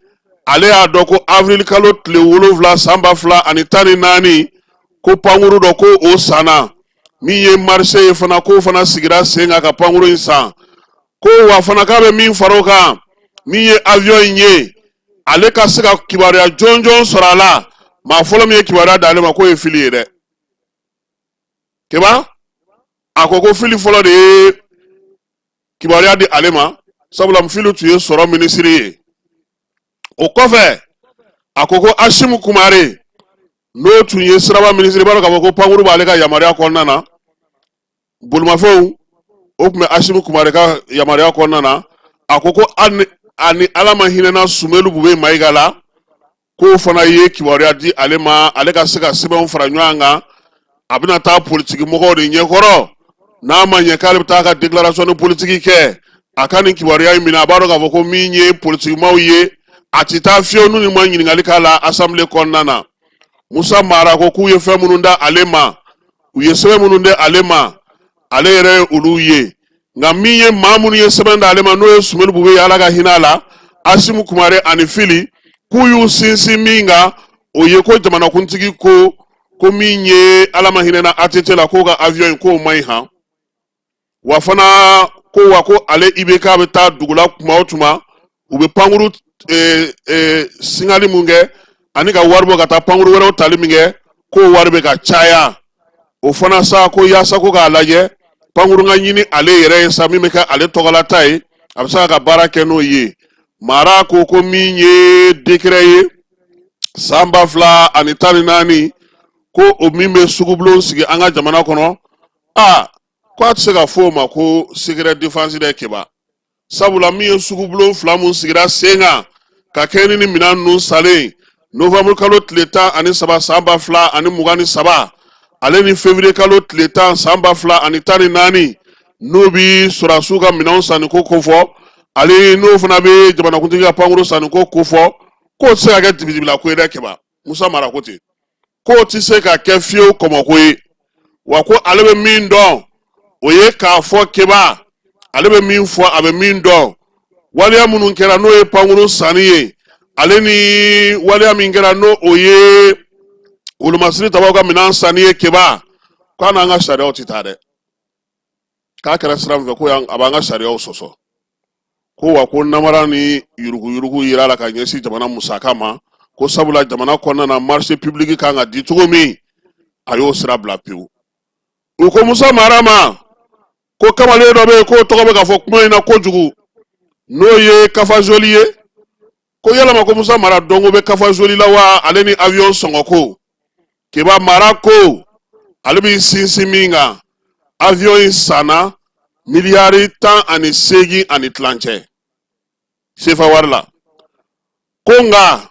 ale y'a dɔn ko avril kalo tile 7 san 2014, ko pankuru dɔ ko o sanna, min ye marché ye fana, k'o fana sigira sen kan ka pankuru in san. Ko wa fana k'a bɛ min fara o kan, min ye avion in ye, ale ka se ka kibaruya jɔnjɔn sɔrɔ a la, maa fɔlɔ min ye kibaruya d'ale ma, k'o ye Fili ye dɛ. Keba, a ko ko Fili fɔlɔ de ye kibaruya di ale ma, sabula Fili tun ye sɔrɔ minisiri ye. O kɔfɛ, a ko ko Asimu Kumare, n'o tun ye siraba minisiri, b'a dɔn k'a fɔ ko pankuru b'ale ka yamaruya kɔnɔna na, bolimafɛnw, o tun bɛ Asimu Kumare ka yamaruya kɔnɔna na. A ko ko ani Ala ma hinɛna Sumelu Bube Mayiga la, k'o fana ye kibaruya di ale ma, ale ka se ka sɛbɛnw fara ɲɔgɔn kan, a bɛna taa politiki mɔgɔw de ɲɛkɔrɔ, n'a ma ɲɛ k'ale bɛ taa ka déclaration de politique kɛ. A ka nin kibaruya in minɛ, a b'a dɔn k'a fɔ ko min ye politikimaw ye, a tɛ taa fiyewu n'u ma ɲininkali k'a la assemblée kɔnɔna na. Musa Mara ko k'u ye fɛn minnu da ale ma, u ye sɛbɛn minnu di ale ma, ale yɛrɛ ye olu ye. Nka min ye maa minnu ye sɛbɛn d'ale ma, n'o ye Sumelu Bube ye, Ala ka hinɛ a la, Asimu Kumare ani Fili, k'u y'u sinsin min kan, o ye ko jamanakuntigi ko min ye Ala ma hinɛna ATT la, k'o ka avion in k'o man ɲi han. Wa fana ko wa ko ale IBK bɛ taa dugu la tuma o tuma, u bɛ pankuru singali mun kɛ ani ka wari bɔ ka taa pankuru wɛrɛw tali min kɛ, k'o wari bɛ ka caya. O fana sa, ko yaasa ko k'a lajɛ pankuru ka ɲini ale yɛrɛ ye sa, min bɛ kɛ ale tɔgɔlata ye, a bɛ se ka baara kɛ n'o ye. Mara ko min ye décret ye san 2014, ko o min bɛ sugubulon sigi an ka jamana kɔnɔ, aa, ko a tɛ se ka fɔ o ma ko secret défense dɛ, Keba, sabula min ye sugubulon fila mun sigira sen kan ka kɛ ni minɛn ninnu salen novembre kalo tile 13 san 2023, ale ni février kalo tile 10 san 2014, n'o bi sɔrɔdasiw ka minɛnw sanni ko kofɔ, ale n'o fana bɛ jamanakuntigi ka pankuru sanni ko kofɔ. K'o tɛ se ka kɛ dibidibila ko ye dɛ Keba. Musa Mara ko ten k'o tɛ se ka kɛ fiyewu kɔmɔko ye, wa ko ale bɛ min dɔn o ye k'a fɔ Keba, ale bɛ min fɔ, a bɛ min dɔn, waleya minnu kɛra n'o ye pankurun sanni ye, ale ni waleya min kɛra n'o o ye wolomasiri tabaw ka minɛn sanni ye Keba, k'a n'an ka sariyaw tɛ taa dɛ. K'a kɛra sira min fɛ, ko a b'an ka sariyaw sɔsɔ, ko wa ko namara ni yuruguyurugu yira la ka ɲɛsin jamana musaka ma, ko sabula jamana kɔnɔna na marché public kan ka di cogo min, a y'o sira bila pewu. U ko Musa Mara ma ko kamalen dɔ bɛ yen k'o tɔgɔ bɛ ka fɔ kuma in na kojugu, n'o ye Kafazoli ye, ko yalama ko Musa Mara dɔnko bɛ Kafazoli la wa, ale ni avion sɔngɔ ko? Keba, Mara ko ale b'i sinsin min kan, avion in sanna miliyari 18.5 sefa wari la, ko nka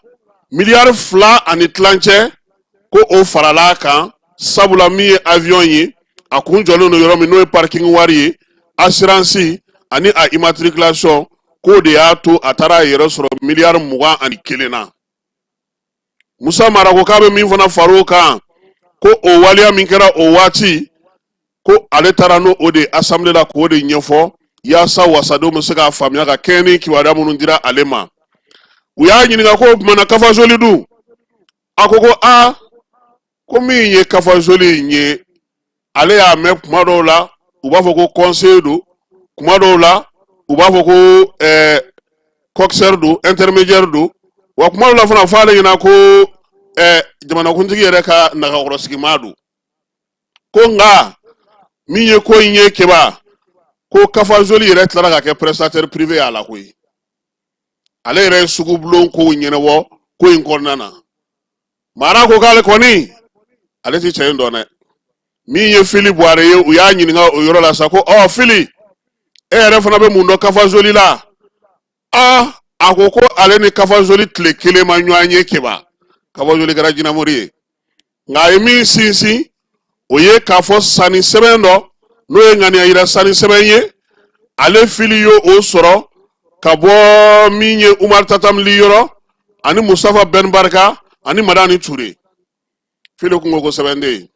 miliyari 2.5 ko o farala a kan, sabula min ye avion ye, a kun jɔlen don yɔrɔ min, n'o ye parking wari ye, assurance ani a immatriculation, k'o de y'a to a taara a yɛrɛ sɔrɔ miliyari 21 na. Musa Mara ko k'a bɛ min fana far'o kan, ko o waleya min kɛra o waati, ko ale taara n'o o de ye assemblée la k'o de ɲɛfɔ yaasa wasadenw bɛ se k'a faamuya ka kɛɲɛ ni kibaruya minnu dira ale ma. U y'a ɲininka ko o tuma na Kafazoli dun? A ko ko aa, ko min ye Kafazoli in ye, ale y'a mɛn kuma dɔw la u b'a fɔ ko conseiller don, kuma dɔw la u b'a fɔ ko coxeur don, intermédiaire don, wa kuma dɔw la fana fɔ ale ɲɛna ko jamanakuntigi yɛrɛ ka nagakɔrɔsigimaa don. Ko nka min ye ko in ye Keba, ko Kafazoli yɛrɛ tilara ka kɛ prestataire privé y'a la koyi, ale yɛrɛ ye sugubulon kow ɲɛnabɔ ko in kɔnɔna na. Mara ko k'ale kɔni ale ti cɛ in dɔn dɛ. Min ye Fili Buware ye, u y'a ɲininka o yɔrɔ la sa ko ɔ Fili, e yɛrɛ fana bɛ mun dɔn Kafazoli la? Aa, a ko ko ale ni Kafazoli tile kelen ma ɲɔgɔn ye Keba, Kafazoli kɛra jinɛmori ye. Nka a ye min sinsin, o ye k'a fɔ sanni sɛbɛn dɔ, n'o ye ŋaniya yira sanni sɛbɛn ye, ale Fili y'o o sɔrɔ ka bɔ min ye Umar Tatam Ly yɔrɔ ani Mustafa Ben Barka ani Madani Ture. Fili kun ko ko sɛbɛn tɛ yen,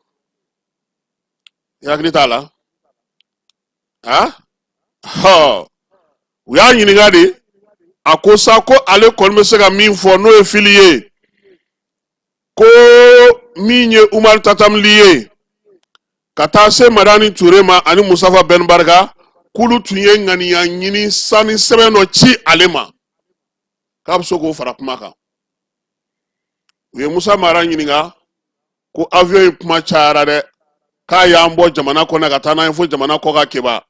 i hakili t'a la? A hɔ, u y'a ɲininka de, a ko sa ko ale kɔni bɛ se ka min fɔ, n'o ye Fili ye, ko min ye Umar Tatam Ly ye ka taa se Madani Ture ma ani Mustafa Ben Barka, k'olu tun ye ŋaniya ɲini sanni sɛbɛn dɔ ci ale ma, k'a bɛ se k'o fara kuma kan. U ye Musa Mara ɲininka ko avion in kuma cayara dɛ, k'a y'an bɔ jamana kɔnɔ ka taa n'an ye fo jamana kɔkan Keba,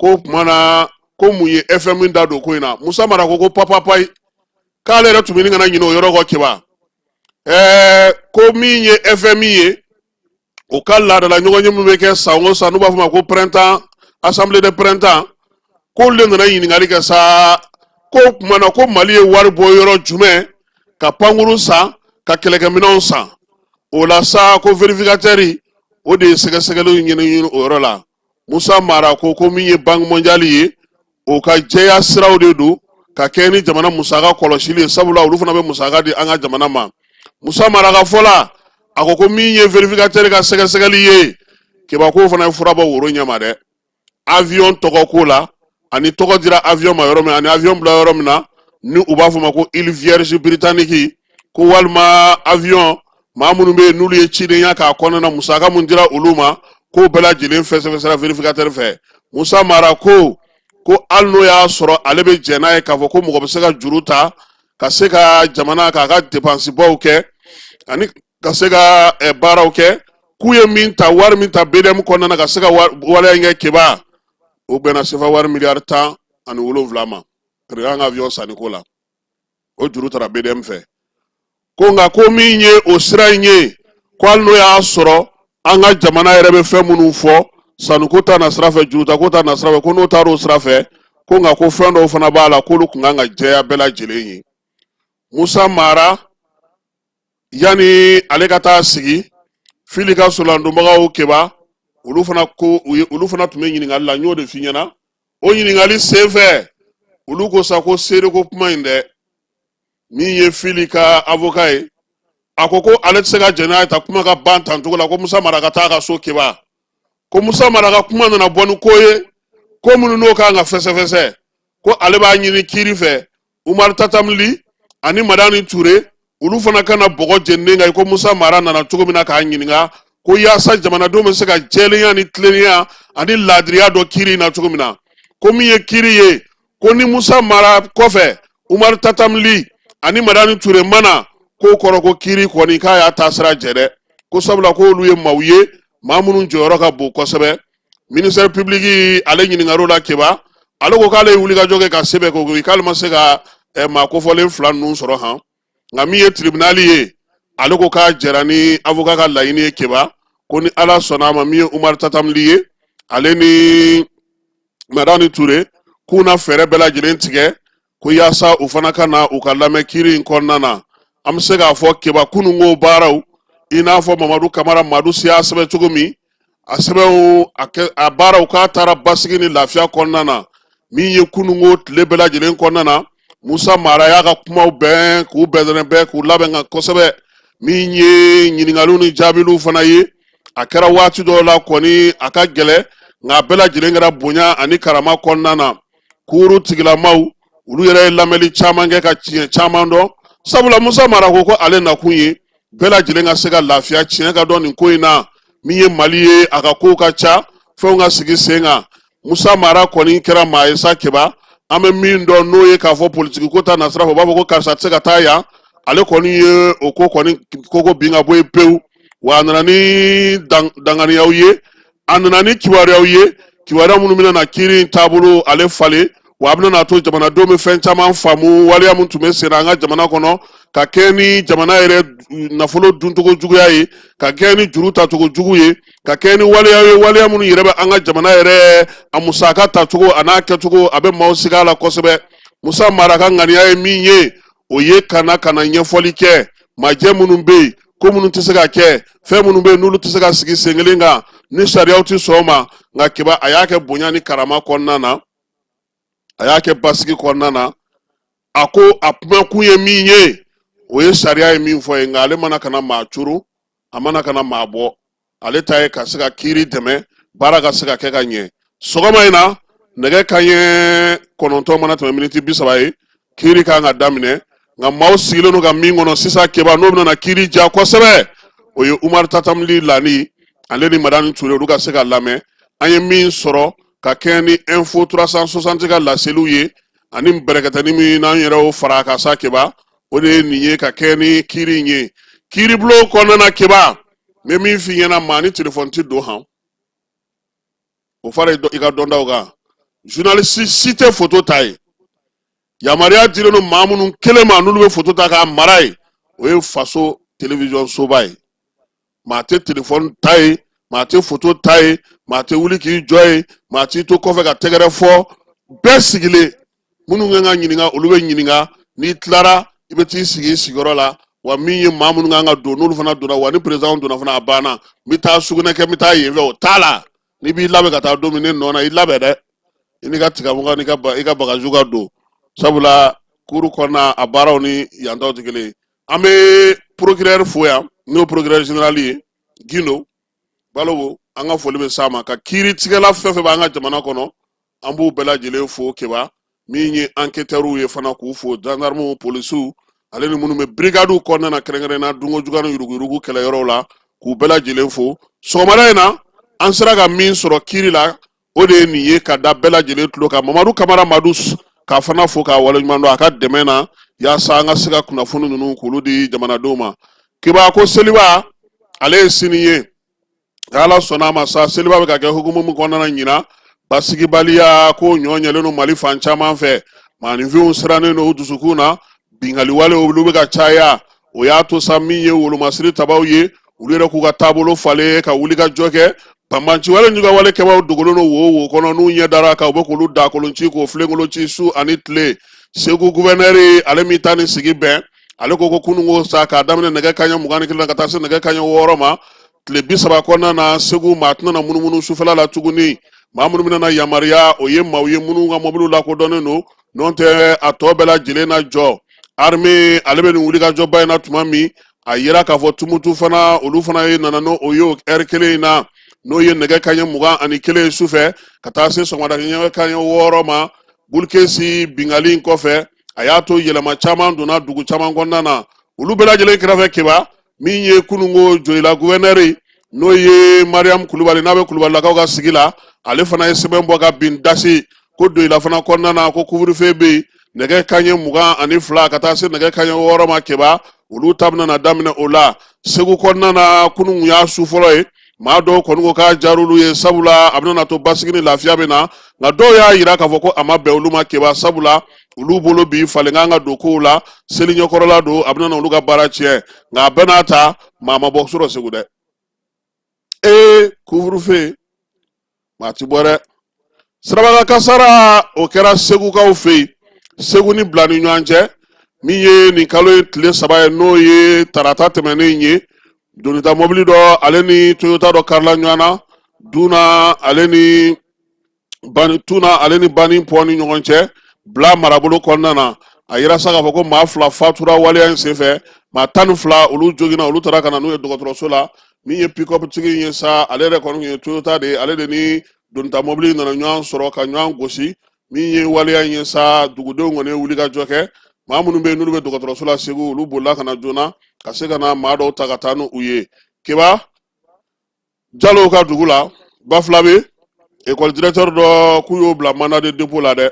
ko tuma na ko mun ye FMI da don ko in na? Musa Mara ko ko papapayi, k'ale yɛrɛ tun bɛ ɲini ka na ɲinɛ o yɔrɔ kɔ Keba. Ko min ye FMI ye, o ka laadala ɲɔgɔnye min bɛ kɛ san o san, n'u b'a fɔ ma ko printemps, assemblée de printemps, k'olu de nana ɲininkali kɛ sa ko tuma na ko Mali ye wari bɔ yɔrɔ jumɛn ka pankurun san, ka kɛlɛkɛminɛnw san. O la sa ko vérificateur o de ye sɛgɛsɛgɛliw ɲɛɲini o yɔrɔ la. Musa Mara ko ko min ye Banque mondiale ye, o ka jɛya siraw de don ka kɛ ni jamana musaka kɔlɔsili ye, sabula olu fana bɛ musaka di an ka jamana ma. Musa Mara ka fɔ la, a ko ko min ye vérificateur ka sɛgɛsɛgɛli ye Keba, k'o fana ye fura bɔ woro ɲɛma dɛ, avion tɔgɔ ko la, ani tɔgɔ dira avion ma yɔrɔ min, ani avion bila yɔrɔ min na, ni u b'a fɔ ma ko île Vierge britannique, ko walima avion maa minnu bɛ yen n'olu ye cidenya k'a kɔnɔna na, musaka mun dira olu ma, k'o bɛɛ lajɛlen fɛsɛfɛsɛra vérificateur fɛ. Musa Mara ko ko hali n'o y'a sɔrɔ ale bɛ jɛn n'a ye k'a fɔ ko mɔgɔ bɛ se ka juru ta ka se ka jamana k'a ka depansibaw kɛ ani ka se ka baaraw kɛ, k'u ye min ta, wari min ta BDM kɔnɔna na ka se ka waleya in kɛ Keba, o bɛnna sefa wari miliyari 17 ma an ka avion sanni ko la, o juru tara BDM fɛ. Ko nka ko min ye o sira in ye, ko hali n'o y'a sɔrɔ an ka jamana yɛrɛ bɛ fɛn minnu fɔ sanuko ta na sira fɛ, juruta ko ta na sira fɛ, ko n'o taara o sira fɛ, ko nka ko fɛn dɔw fana b'a la k'olu tun kan ka jɛya bɛɛ lajɛlen ye. Musa Mara, yanni ale ka taa sigi Fili ka solandonbagaw Keba, olu fana ko u ye, olu fana tun bɛ ɲininkali la, n y'o de f'i ɲɛna. O ɲininkali senfɛ, olu ko sa ko seereko kuma in dɛ, Min ye Fili ka avocat ye, a ko ko ale tɛ se ka jɛn n'a ye ta kuma ka ban tan cogo la, ko Musa Mara ka taa a ka so. Keba ko Musa Mara ka kuma nana bɔ ni ko ye, ko minnu n'o kan ka fɛsɛfɛsɛ, ko ale b'a ɲini kiiri fɛ Umaru Tatam Ly ani Madani Ture, olu fana ka na bɔgɔ jeninen kan, ko Musa Mara nana cogo min na k'a ɲininka, ko yaasa jamanadenw bɛ se ka jɛlenya ni tilennenya ani laadiriya dɔn kiiri in na cogo min na. Ko min ye kiiri ye, ko ni Musa Mara kɔfɛ Umaru Tatam Ly ani Madani Ture ma na, k'o kɔrɔ ko kiiri kɔni k'a y'a taasira jɛ dɛ, ko sabula k'olu ye maaw ye, maa minnu jɔyɔrɔ ka bon kosɛbɛ. Ministère public, ale ɲininkar'o la. Keba, ale ko k'ale ye wulikajɔ kɛ ka se bɛɛ kɛ, k'ale ma se ka maa kofɔlen fila ninnu sɔrɔ han. Nka min ye tribunal ye, ale ko k'a jɛra ni avocat ka laɲini ye. Keba ko ni Ala sɔnna a ma, min ye Umaru Tatam Ly ye, ale ni Madani Ture, k'u na fɛɛrɛ bɛɛ lajɛlen tigɛ ko yaasa u fana ka na u ka lamɛn kiiri in kɔnɔna na. An bɛ se k'a fɔ, Keba, kununko baaraw, i n'a fɔ Mamadu Kamara Madu si y'a sɛbɛn cogo min, a sɛbɛnw a kɛ a baaraw k'a taara basigi ni lafiya kɔnɔna na. Min ye kununko tile bɛɛ lajɛlen kɔnɔna na, Musa Mara y'a ka kumaw bɛn k'u bɛn bɛn k'u labɛn ka kosɛbɛ. Min ye ɲininkaliw ni jaabiliw fana ye, a kɛra waati dɔw la kɔni a ka gɛlɛn, nka a bɛɛ lajɛlen kɛra bonya ani karama kɔnɔna na. Kuuru tigilamaw, olu yɛrɛ ye lamɛnli caman kɛ ka tiɲɛ caman dɔn, sabula Musa Mara ko ko ale nakun ye bɛɛ lajɛlen ka se ka lafiya, tiɲɛ ka dɔn nin ko in na. Min ye Mali ye, a ka kow ka ca, fɛnw ka sigi sen kan. Musa Mara kɔni kɛra maa ye sa, Keba, an bɛ min dɔn, n'o ye k'a fɔ politiki ko ta nasira fɛ, u b'a fɔ ko karisa tɛ se ka taa yan, ale kɔni ye o ko kɔni koko bin ka bɔ yen pewu. Wa a nana ni danganiyaw ye, a nana ni kibaruyaw ye, kibaruya minnu bɛna na kiiri in taabolo ale falen, wa a bɛna n'a to jamanadenw bɛ fɛn caman faamu, waleya min tun bɛ sen na an ka jamana kɔnɔ, ka kɛ ni jamana yɛrɛ nafolo duncogo juguya ye, ka kɛ ni juru tacogo jugu ye, ka kɛ ni waleya ye, waleya minnu yɛrɛ bɛ an ka jamana yɛrɛ a musaka tacogo a n'a kɛcogo, a bɛ maaw siga a la kosɛbɛ. Musa Mara ka ŋaniya ye min ye, o ye ka na ka na ɲɛfɔli kɛ majɛ minnu bɛ yen, ko minnu tɛ se ka kɛ, fɛn minnu bɛ yen n'olu tɛ se ka sigi sen kelen kan, ni sariyaw tɛ sɔn o ma. Nka Keba, a y'a kɛ bonya ni karama kɔnɔna na, a y'a kɛ basigi kɔnɔna na. A ko a kumakun ye min ye, o ye sariya ye min fɔ ye, nka ale ma na ka na maa curu, a ma na ka na maa bɔ, ale ta ye ka se ka kiiri dɛmɛ, baara ka se ka kɛ ka ɲɛ. Sɔgɔma in na, nɛgɛ kanɲɛ 9 mana tɛmɛ miniti 30 ye, kiiri kan ka daminɛ. Nka maaw sigilen don ka min kɔnɔ sisan, Keba, n'o bɛna kiiri ja kosɛbɛ, o ye Umaru Tatam Ly lani, ale ni Madani Ture, olu ka se ka lamɛn. An ye min sɔrɔ ka kɛɲɛ ni Info 360 ka laseliw ye ani bɛrɛkɛtɛni min n'an yɛrɛ y'o fara a kan sa, Keba, o de ye nin ye ka kɛɲɛ ni kiiri in ye kiiribulon kɔnɔna na. Keba, n bɛ min f'i ɲɛna, maa ni telefɔni tɛ don han, o fara i ka dɔntaw kan. Journaliste si tɛ foto ta ye. Yamaruya dilen don maa minnu kelen ma n'olu bɛ foto ta k'a mara ye, o ye faso télévision soba ye. Maa tɛ telefɔni ta ye, maa tɛ foto ta ye, maa tɛ wuli k'i jɔ ye, maa t'i to kɔfɛ ka tɛgɛrɛ fɔ. Bɛɛ sigilen, minnu kan ka ɲininka, olu bɛ ɲininka. N'i tilara, i bɛ t'i sigi i sigiyɔrɔ la. Wa min ye maa minnu kan ka don, n'olu fana donna, wa ni président donna fana, a banna. N bɛ taa sugunɛ kɛ, n bɛ taa yen fɛ, o t'a la. N'i b'i labɛn ka taa don min ne nɔ na, i labɛn dɛ, i n'i ka tigamuga n'i ka i ka bagajiw ka don, sabula kuru kɔnɔna a baaraw ni yan taw tɛ kelen ye. An bɛ procureur fo yan, n'o procureur général ye Gindo Balobo, an ka foli bɛ s'a ma. Ka kiiritigɛla fɛn fɛn b'an ka jamana kɔnɔ, an b'u bɛɛ lajɛlen fo. Keba, min ye enquêteurs ye fana, k'u fo, gendarmew, polisiw, ale ni minnu bɛ brigadiw kɔnɔna na, kɛrɛnkɛrɛnnenya dunko juguya ni yuruguyurugu kɛlɛyɔrɔw la, k'u bɛɛ lajɛlen fo. Sɔgɔmada in na, an sera ka min sɔrɔ kiiri la, o de ye nin ye ka da bɛɛ lajɛlen tulo kan. Mamadu Kamara Madu k'a fana fo k'a waleɲuman dɔn a ka dɛmɛ na, yaasa an ka se ka kunnafoni ninnu k'olu di jamanadenw ma. Keba ko seliba ale ye sini ye, Ala sɔnna a ma sa. Seliba bɛ ka kɛ hukumu min kɔnɔna na ɲinan, basigibaliya ko ɲɔ ɲɛlen don Mali fan caman fɛ, maaninfinw sirannen don u dusukun na, binkanni wale olu bɛ ka caya. O y'a to sa, min ye wolomasiri tabaw ye, olu yɛrɛ k'u ka taabolo falen ka wuli ka jɔ kɛ. Banbaanci wale juguya wale kɛbaw dogolen don wo wo kɔnɔ, n'u ɲɛ dara kan, u bɛ k'olu dakolon ci, k'o filenkolon ci su ani tile. Segu guvɛnɛri, ale min ta ni sigi bɛn, ale ko ko kununko sa, k'a daminɛ nɛgɛ kanɲɛ 21 na ka taa se nɛgɛ kanɲɛ 6 ma, tile 30 kɔnɔna na, Segu maa tɛna na munumunu sufɛla la tuguni. Maa minnu bɛna na yamaruya, o ye maaw ye minnu ka mɔbiliw lakodɔnnen don, n'o tɛ a tɔ bɛɛ lajɛlen na jɔ. Armée ale bɛ nin wulikajɔba in na tuma min, a yira k'a fɔ Tumutu fana, olu fana ye nana n'o o ye o ɛri kelen in na, n'o ye nɛgɛ kanɲɛ 21 ye sufɛ ka taa se sɔgɔmada nɛgɛ kanɲɛ 6 ma. Bulukesi binkanni in kɔfɛ, a y'a to yɛlɛma caman donna dugu caman kɔnɔna na. Olu bɛɛ lajɛlen kɛrɛfɛ, Keba, min ye kununko Joyila guvɛnɛri, n'o ye Mariam Kulubali, n'a bɛ Kulubalilakaw ka sigi la, ale fana ye sɛbɛn bɔ ka bin dasi ko Joyila fana kɔnɔna na, ko couvre-feu bɛ yen nɛgɛ kanɲɛ 22 ka taa se nɛgɛ kanɲɛ 6 ma. Keba, olu ta bɛna na daminɛ o la. Segu kɔnɔna na, kunun y'a su fɔlɔ ye. Maa dɔw kɔni ko k'a diyar'olu ye, sabula a bɛna to basigi ni lafiya bɛ na. Nka dɔw y'a yira k'a fɔ ko a ma bɛn olu ma, Keba, sabula olu bolo bi falen kan ka don kow la, seli ɲɛkɔrɔla don, a bɛna olu ka baara tiɲɛ. Nka a bɛɛ n'a ta, maa ma bɔ sɔrɔ Segu dɛ. Ee, couvre-feu, maa ti bɔ dɛ. Sirabakan kasara o kɛra Segukaw fɛ yen, Segu ni Bila ni ɲɔgɔn cɛ, min ye nin kalo ye tile 3 ye, n'o ye tarata tɛmɛnen ye. Donita mɔbili dɔ ale ni Toyota dɔ karila ɲɔgɔn na Duna ale ni Bani, Tuna ale ni Bani pɔn ni ɲɔgɔn cɛ, Bila marabolo kɔnɔna na. A yira sa k'a fɔ ko maa 2 fatura waleya in senfɛ, maa 12 olu joginna, olu taara ka na n'u ye dɔgɔtɔrɔso la. Min ye pick-up tigi in ye sa, ale yɛrɛ kɔni tun ye Toyota de ye, ale de ni donita mɔbili nana ɲɔgɔn sɔrɔ ka ɲɔgɔn gosi. Min ye waleya in ye sa, dugudenw kɔni ye wulikajɔ kɛ. Maa minnu bɛ yen n'olu bɛ dɔgɔtɔrɔso la Segu, olu bolila ka na joona ka se ka na maa dɔw ta ka taa n'u ye. Keba, Jalow ka dugu la, Bafilabe, école directeur dɔ k'u y'o bila mandat de dépôt la dɛ.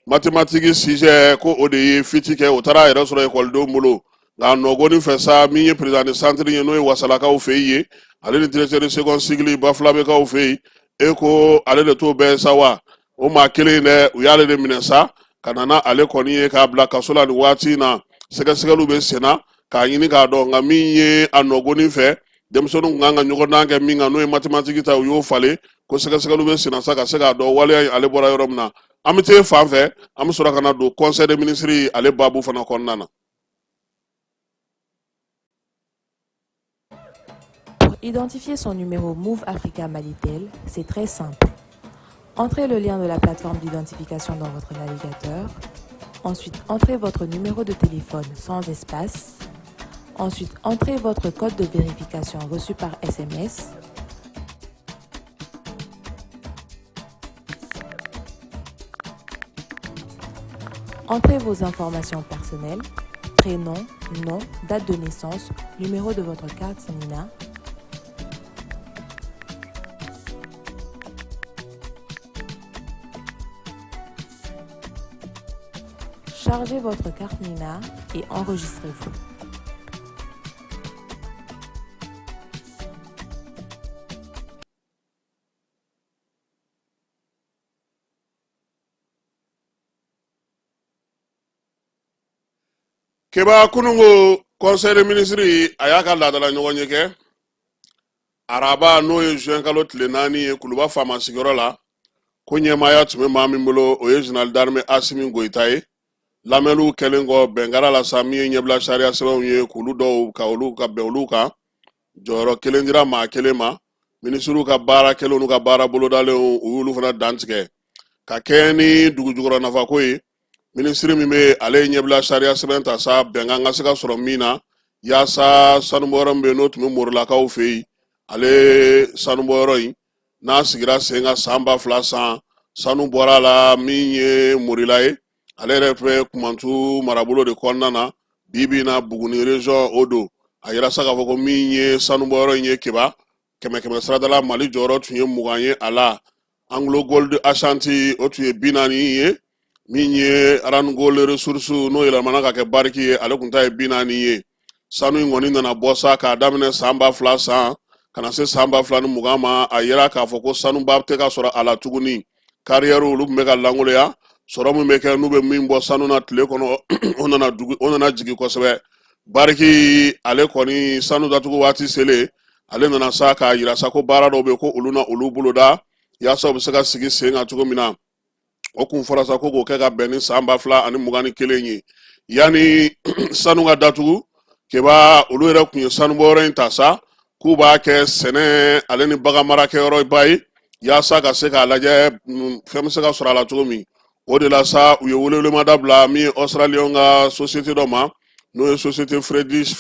Mathématique sujet ko o de ye fuite kɛ, o taara a yɛrɛ sɔrɔ ekɔlidenw bolo. Nka nɔgɔni fɛ sa, min ye président de centre ye, n'o ye Wasalakaw fɛ yen, ale ni directeur de second cycle Bafilabekaw fɛ yen, e ko ale de t'o bɛɛ sa wa? O maa kelen dɛ, u y'ale de minɛ sa ka na n'ale kɔni ye k'a bila kaso la nin waati in na. Sɛgɛsɛgɛliw bɛ senna k'a ɲini k'a dɔn. Nka min ye a nɔgɔni fɛ, denmisɛnninw tun kan ka ɲɔgɔndan kɛ min kan, n'o ye mathématique ta, u y'o falen. Ko sɛgɛsɛgɛliw bɛ senna sa ka se k'a dɔn waleya in ale bɔra yɔrɔ min na. An bɛ t'e fan fɛ, an bɛ sɔrɔ ka na don conseil des ministres ale baabu fana kɔnɔna na. Pour identifier son numéro Moov Africa Malitel, c'est très simple. Entrez le lien de la plateforme d'identification dans votre navigateur. Ensuite, entrez votre numéro de téléphone sans espace. Ensuite, entrez votre code de vérification reçu par SMS. Entrez vos informations personnelles, prénom, nom, date de naissance, numéro de votre carte NINA. Chargez votre carte NINA et enregistrez-vous. Keba, kunungo conseil des ministres a y'a ka laadala ɲɔgɔnye kɛ araba, n'o ye juin kalo tile 4 ye, Kuluba faama sigiyɔrɔ la. Ko ɲɛmaaya tun bɛ maa min bolo, o ye général d'armée Asimi Goyita ye. Lamɛnniw kɛlen kɔ, bɛn kɛra la sa, min ye ɲɛbila sariya sɛbɛnw ye, k'olu dɔw ka olu ka bɛn olu kan. Jɔyɔrɔ kelen dira maa kelen ma. Minisiriw ka baara kɛlenw n'u ka baara bolodalenw, u y'olu fana dantigɛ ka kɛɲɛ ni dugujukɔrɔ nafako ye. Minisiri min bɛ, ale ye ɲɛbila sariya sɛbɛn ta sa, bɛnkan ka se ka sɔrɔ min na, yaasa sanubɔyɔrɔ min bɛ yen, n'o tun bɛ Morilakaw fɛ yen, ale sanubɔyɔrɔ in n'a sigira sen kan san 2000 san, sanu bɔra a la. Min ye Morila ye, ale yɛrɛ bɛ Kumantu marabolo de kɔnɔna na bi bi in na, Buguni région o don. A yira sa k'a fɔ ko min ye sanubɔyɔrɔ in ye, Keba, kɛmɛ kɛmɛ saradala, Mali jɔyɔrɔ tun ye 20 ye a la. Anglo Gold Ashanti, o tun ye 40 ye. Min ye Randgold Resources, n'o yɛlɛmana ka kɛ Barrick ye, ale tun ta ye 40 ye. Sanu in kɔni nana bɔ sa k'a daminɛ san 2000 san ka na se san 2020 ma. A yira k'a fɔ ko sanuba tɛ ka sɔrɔ a la tuguni. Carrière olu tun bɛ ka lankoloya. Sɔrɔ min bɛ kɛ, n'u bɛ min bɔ sanu na tile kɔnɔ, o nana jigin kosɛbɛ. Barrick ale kɔni, sanu datugu waati selen, ale nana sa k'a yira sa ko baara dɔw bɛ ko olu na olu boloda yaasa u bɛ se ka sigi sen kan cogo min na. O kun fɔra sa ko k'o kɛ ka bɛn ni san 2021 ye, yanni sanu ka datugu. Keba, olu yɛrɛ tun ye sanubɔyɔrɔ in ta sa k'u b'a kɛ sɛnɛ ale ni bagan marakɛyɔrɔba ye, yaasa ka se k'a lajɛ fɛn bɛ se ka sɔrɔ a la cogo min. O de la sa, u ye welewelemada bila min ye Australien ka société dɔ ma, n'o ye société Friedrich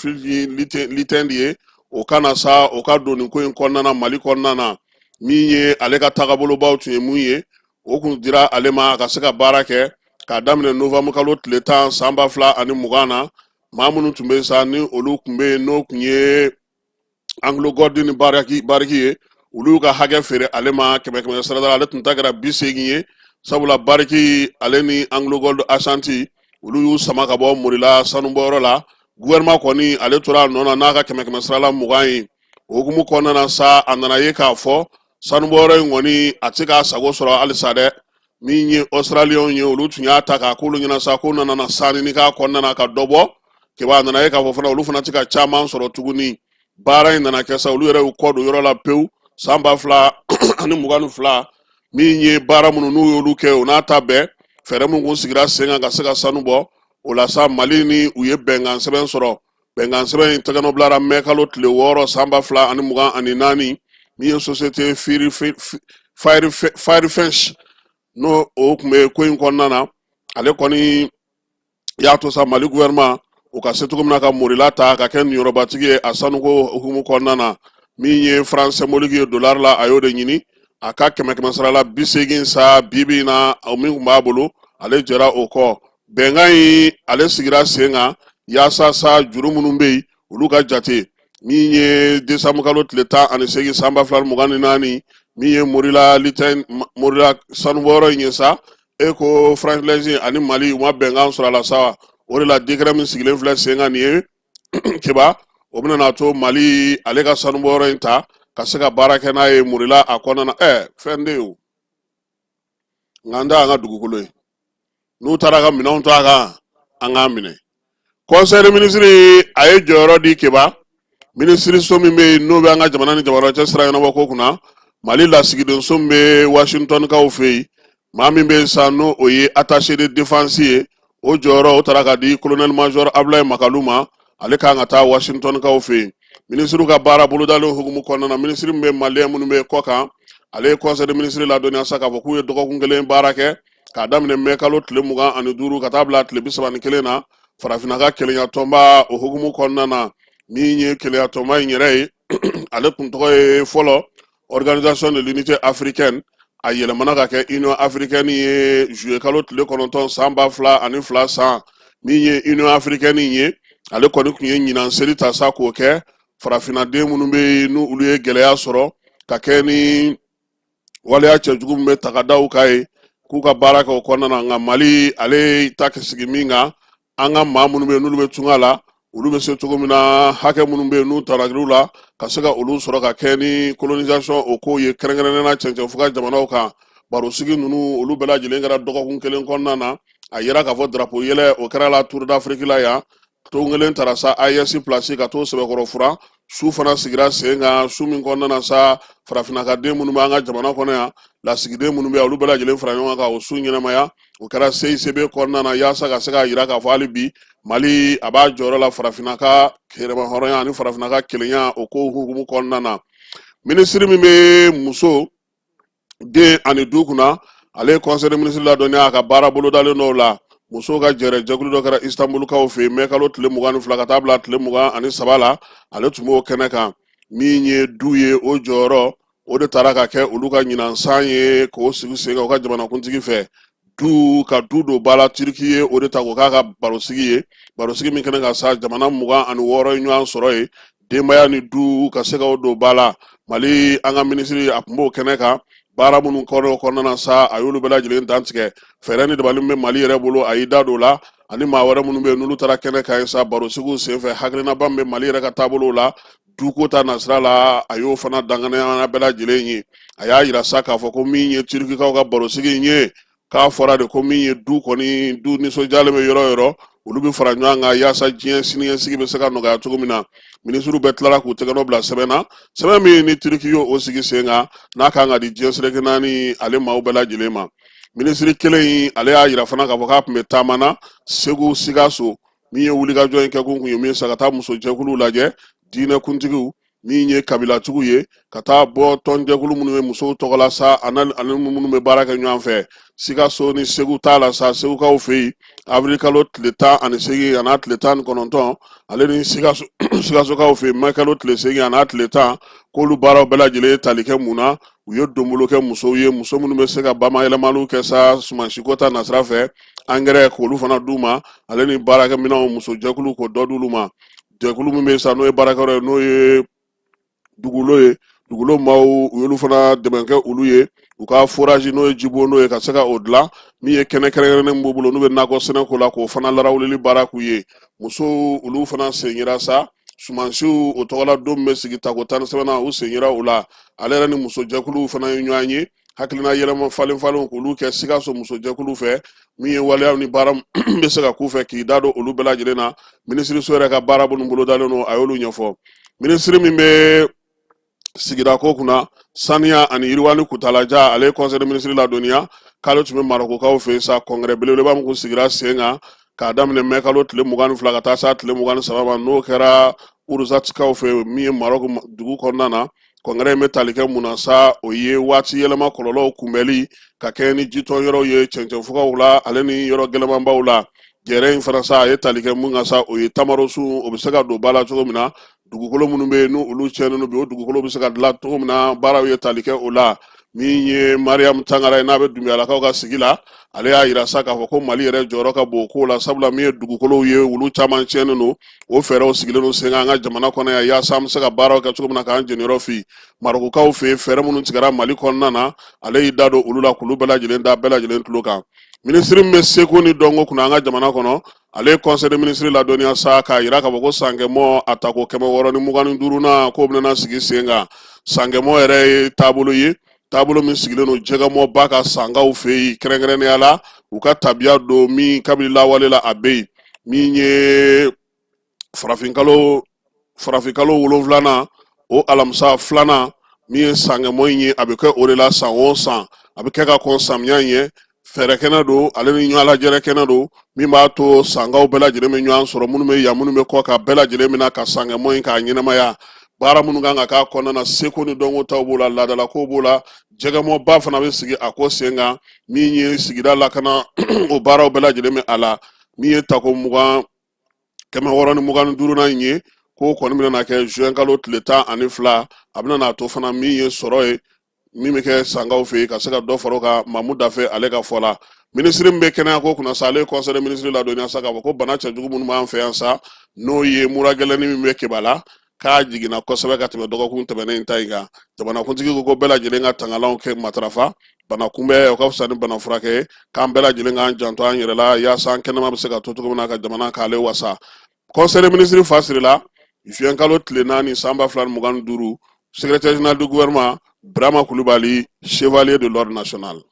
Lithend ye, o ka na sa, o ka don nin ko in kɔnɔna na Mali kɔnɔna na. Min ye ale ka tagabolobaw tun ye mun ye, o kun dira ale ma a ka se ka baara kɛ k'a daminɛ novembre kalo tile 10 san 2020 na. Maa minnu tun bɛ sa, ni olu tun bɛ yen, n'o tun ye Anglo Gold ni Barrick ye, olu y'u ka hakɛ feere ale ma kɛmɛ kɛmɛ sarada la, ale tun ta kɛra 80 ye, sabula Barrick ale ni Anglo Gold Ashanti, olu y'u sama ka bɔ Morila sanubɔyɔrɔ la. Gouvernement kɔni, ale tora a nɔ na n'a ka kɛmɛ kɛmɛ sara la 20 ye. O hukumu kɔnɔna na sa, a nana ye k'a fɔ sanubɔyɔrɔ in kɔni, a tɛ k'a sago sɔrɔ halisa dɛ. Min ye Australiens ye, olu tun y'a ta k'a k'olu ɲɛna sa k'u nana na sanni k'a kɔnɔna na ka dɔ bɔ keba. A nana ye k'a fɔ fana, olu fana tɛ ka caman sɔrɔ tuguni. Baara in nana kɛ sa, olu yɛrɛ y'u kɔ don yɔrɔ la pewu san 2022. Min ye baara minnu n'u y'olu kɛ, o n'a ta bɛɛ, fɛɛrɛ min kun sigira sen kan ka se ka sanu bɔ, o la sa, Mali ni u ye bɛnkan sɛbɛn sɔrɔ. Bɛnkan sɛbɛn in tɛgɛnɔ bilara mɛ kalo tile 6 san 2024. Min ye société Firefinch, n'o o tun bɛ ko in kɔnɔna na, ale kɔni y'a to sa Mali gouvernement u ka se cogo min na ka Morila ta ka kɛ niyɔrɔbatigi ye a sanuko hukumu kɔnɔna na. Min ye franc symbolique ye dollar la, a y'o de ɲini a ka kɛmɛ kɛmɛ sara la 80 sa. Bi bi in na, o min tun b'a bolo, ale jɛra o kɔ. Bɛnkan in, ale sigira sen kan yaasa sa juru minnu bɛ yen, olu ka jate. Min ye desanburu kalo tile 18 san 2024, min ye Morila litɛn Morila sanubɔyɔrɔ in ye sa, e ko Franklin ani Mali, u ma bɛnkan sɔrɔ a la sa. O de la, décret min sigilen filɛ sen kan nin ye keba, o bɛna n'a to Mali ale ka sanubɔyɔrɔ in ta ka se ka baara kɛ n'a ye Morila a kɔnɔna na. Fɛn de ye o, nka an tɛ an ka dugukolo ye. N'u taara ka minɛnw to a kan, an k'a minɛ. Conseil des ministres, a ye jɔyɔrɔ di keba minisiriso min bɛ yen, n'o bɛ an ka jamana ni jamana cɛ sira ɲɛnabɔ ko kunna, Mali lasigidenso min bɛ Washington kaw fɛ yen, maa min bɛ yen sa, n'o o ye attaché de défense ye, o jɔyɔrɔ o taara ka di colonel major Abulaye Makalu ma. Ale kan ka taa Washington kaw fɛ yen. Minisiriw ka baara bolodalen hukumu kɔnɔna na, minisiri min bɛ maliyɛn minnu bɛ kɔ kan, ale ye conseil des ministres ladɔnniya sa k'a fɔ k'u ye dɔgɔkun kelen baara kɛ k'a daminɛ mɛ kalo tile 25 ka taa bila tile 31 na, farafinna ka kelenya tɔnba o hukumu kɔnɔna na. Min ye kelenya tɔnba in yɛrɛ ye, ale tun tɔgɔ ye fɔlɔ Organisation de l'Unité africaine, a yɛlɛmana ka kɛ Union africaine ye juillet kalo tile 9 san 2002 san. Min ye Union africaine ye, ale kɔni tun ye ɲinan seli ta sa k'o kɛ farafinnaden minnu bɛ yen, n'u olu ye gɛlɛya sɔrɔ ka kɛ ni waleya cɛjugu min bɛ ta ka da u kan ye, k'u ka baara kɛ o kɔnɔna na. Nka Mali ale ta sigi min kan, an ka maa minnu bɛ yen, n'olu bɛ tunga la, olu bɛ se cogo min na, hakɛ minnu bɛ yen n'u tarakiliw la, ka se ka olu sɔrɔ ka kɛ ni colonisation o kow ye, kɛrɛnkɛrɛnnenya la cɛncɛnfuga jamanaw kan. Barosigi ninnu, olu bɛɛ lajɛlen kɛra dɔgɔkun kelen kɔnɔna na. A yira k'a fɔ drapeau yɛlɛ o kɛra la Tour d'Afrique la yan. Ton kelen taara sa AES place ka t'o sɛbɛkɔrɔ furan. Su fana sigira sen kan, su min kɔnɔna na sa, farafinna ka den minnu bɛ an ka jamana kɔnɔ yan, lasigiden minnu bɛ yan, olu bɛɛ lajɛlen fara ɲɔgɔn kan o su ɲɛnamaya. O kɛra CICB kɔnɔna na, yaasa ka se k'a yira k'a fɔ hali bi Mali a b'a jɔyɔrɔ la farafinna ka yɛrɛmahɔrɔnya ani farafinna ka kelenya o ko hukumu kɔnɔna na. Minisiri min bɛ muso, den ani du kunna, ale ye conseil des ministres ladɔnniya a ka baara bolodalen dɔw la. Musow ka jɛrɛ jɛkulu dɔ kɛra Istanbulukaw fɛ yen mɛ kalo tile 22 ka taa bila tile 23 la, ale tun b'o kɛnɛ kan. Min ye du ye, o jɔyɔrɔ o de taara ka kɛ olu ka ɲinan san ye k'o sigi sen kan u ka jamanakuntigi fɛ, du ka du don ba la. Turiki ye o de ta k'o k'a ka barosigi ye, barosigi min kɛnɛ kan sa, jamana 26 ye ɲɔgɔn sɔrɔ yen, denbaya ni du ka se ka o don ba la. Mali, an ka minisiri, a tun b'o kɛnɛ kan. Baara minnu kɔnɔ kɔnɔna na sa, a y'olu bɛɛ lajɛlen dantigɛ. Fɛɛrɛ ni dabali min bɛ Mali yɛrɛ bolo, a y'i da don o la, ani maa wɛrɛ minnu bɛ yen, n'olu taara kɛnɛ kan yen sa. Barosigiw senfɛ, hakilinaba min bɛ Mali yɛrɛ ka taabolow la duko ta nasira la, a y'o fana danganiya bɛɛ lajɛlen ye. A y'a yira sa k'a fɔ ko min ye Turikikaw ka barosigi in ye, k'a fɔra de ko min ye du kɔni, du nisɔndiyalen bɛ yɔrɔ o yɔrɔ, olu bɛ fara ɲɔgɔn kan yaasa diɲɛ siniɲɛsigi bɛ se ka nɔgɔya cogo min na. Minisiriw bɛɛ tilara k'u tɛgɛnɔ bila sɛbɛn na, sɛbɛn min ni Turiki y'o o sigi sen kan, n'a kan ka di diɲɛ seleke naani ale maaw bɛɛ lajɛlen ma. Minisiri kelen in, ale y'a yira fana k'a fɔ k'a tun bɛ taama na Segu, Sikaso. Min ye wulikajɔ in kɛkun kun ye min ye sa, ka taa musojɛkuluw lajɛ, diinɛ kuntigiw Min ye kabilatigiw ye, ka taa bɔ tɔnjɛkulu minnu ye musow tɔgɔ la sa, ani minnu bɛ baara kɛ ɲɔgɔn fɛ Sikaso ni Segu ta la sa, Segukaw fɛ yen avril kalo tile 18 an'a tile 19, ale ni Sikasokaw fɛ yen mai kalo tile 8 an'a tile 10, k'olu baaraw bɛɛ lajɛlen ye tali kɛ mun na? U ye donbolo kɛ musow ye, muso minnu bɛ se ka bamayɛlɛmaliw kɛ sa sumansiko ta nasira fɛ, angɛrɛ k'olu fana d'u ma, ale ni baarakɛminɛnw musojɛkulu k'o dɔ d'olu ma. Jɛkulu min bɛ sa, n'o ye baarakɛyɔrɔ ye, n'o ye dugulo ye, dugulo maaw, u y'olu fana dɛmɛ kɛ olu ye u ka forage, n'o ye jibon n'o ye, ka se ka o dilan. Min ye kɛnɛ kɛrɛnkɛrɛnnen b'u bolo n'u bɛ nakɔ sɛnɛ ko la, k'o fana larawulili baara k'u ye. Musow, olu fana sen yera sa sumansiw o tɔgɔla don bɛ sigi tako 13nan, u sen yera o la. Ale yɛrɛ ni musojɛkuluw fana ye ɲɔgɔn ye, hakilina yɛlɛma falen falenw k'olu kɛ Sikaso musojɛkulu fɛ. Min ye waleyaw ni baara bɛ se ka k'u fɛ, k'i da don olu bɛɛ lajɛlen na. Minisiriso yɛrɛ ka baara minnu bolodalen don, a y'olu ɲɛfɔ. Minisiri min bɛ sigida ko kunna, saniya ani yiriwa ni kutalaja, ale ye conseil des ministres ladɔnniya k'ale tun bɛ Marɔkukaw fɛ yen sa, kɔngɛrɛ belebeleba min kun sigira sen kan k'a daminɛ mɛ kalo tile 22 ka taa s'a tile 23 ma, n'o kɛra Uruzatikaw fɛ, min ye Marɔku dugu kɔnɔna na. Kɔngɛrɛ in bɛ tali kɛ mun na sa? O ye waati yɛlɛma kɔlɔlɔw kunbɛli ka kɛ ni jitɔn yɔrɔw ye cɛncɛnfugaw la, ale ni yɔrɔ gɛlɛmanbaw la. Jɛrɛ in fana sa, a ye tali kɛ mun kan sa? O ye tamarosun, o bɛ se ka don ba la cogo min na, dugukolo minnu bɛ yen n'olu tiɲɛnen don bi, o dugukolo bɛ se ka dilan cogo min na, baaraw ye tali kɛ o la. Min ye Mariyamu Tangara ye, n'a bɛ Dunbiyalakaw ka sigi la, ale y'a yira sa k'a fɔ ko Mali yɛrɛ jɔyɔrɔ ka bon o ko la, sabula min ye dugukolow ye, olu caman tiɲɛnen don. O fɛɛrɛw sigilen don sen kan an ka jamana kɔnɔ yan, yaasa an bɛ se ka baaraw kɛ cogo min na k'an jeniyɔrɔ fin. Marɔkukaw fɛ yen, fɛɛrɛ minnu tigɛra Mali kɔnɔna na, ale y'i da don olu la k'olu bɛɛ lajɛlen da bɛɛ lajɛlen tulo kan. Minisiri min bɛ seko ni dɔnko kunna an ka jamana kɔnɔ, ale ye conseil des ministres ladɔnniya sa k'a yira k'a fɔ ko sankɛmɔ a tako 625nan, k'o bɛna sigi sen kan. Sankɛmɔ yɛrɛ ye taabolo ye, taabolo min sigilen don jɛgɛmɔba ka sankaw fɛ yen, kɛrɛnkɛrɛnnenya la u ka tabiya don min kabini lawale la a bɛ yen. Min ye farafinkalo wolonfilanan, o alamisa filanan, min ye sankɛmɔ in ye, a bɛ kɛ o de la san o san, a bɛ kɛ ka kɔn samiya ɲɛ. Fɛɛrɛ kɛnɛ don, ale ni ɲɔgɔn lajɛrɛ kɛnɛ don min b'a to sankaw bɛɛ lajɛlen bɛ ɲɔgɔn sɔrɔ, minnu bɛ yan, minnu bɛ kɔkan, bɛɛ lajɛlen bɛna ka sankɛmɔ in k'a ɲɛnamaya. Baara minnu kan ka k'a kɔnɔna na, seko ni dɔnko taw b'o la, laadalakow b'o la, jɛgɛmɔba fana bɛ sigi a ko sen kan. Min ye sigida lakana, o baaraw bɛɛ lajɛlen bɛ a la. Min ye tako 625nan in ye, k'o kɔni bɛna kɛ juin kalo tile 12. A bɛna n'a to fana min ye sɔrɔ ye min bɛ kɛ sankaw fɛ yen, ka se ka dɔ fara o kan. Mamu Dafe ale ka fɔ la, minisiri min bɛ kɛnɛya ko kunna sa, ale ye conseil des ministres ladɔnniya sa k'a fɔ ko bana cɛjugu minnu b'an fɛ yan sa, n'o ye mura gɛlɛnni min bɛ keba la, k'a jiginna kosɛbɛ ka tɛmɛ dɔgɔkun tɛmɛnen ta in kan. Jamanakuntigi ko ko bɛɛ lajɛlen ka tangalanw kɛ matarafa, bana kunbɛn o ka fisa ni bana furakɛ ye, k'an bɛɛ lajɛlen k'an janto an yɛrɛ la yaasa an kɛnɛma bɛ se ka to cogo min na ka jamana k'ale wasa. Conseil des ministres fasirila juin kalo tile 4 san 2025. Secrétaire général du gouvernement, Birama Kulubali, chevalier de l'ordre national.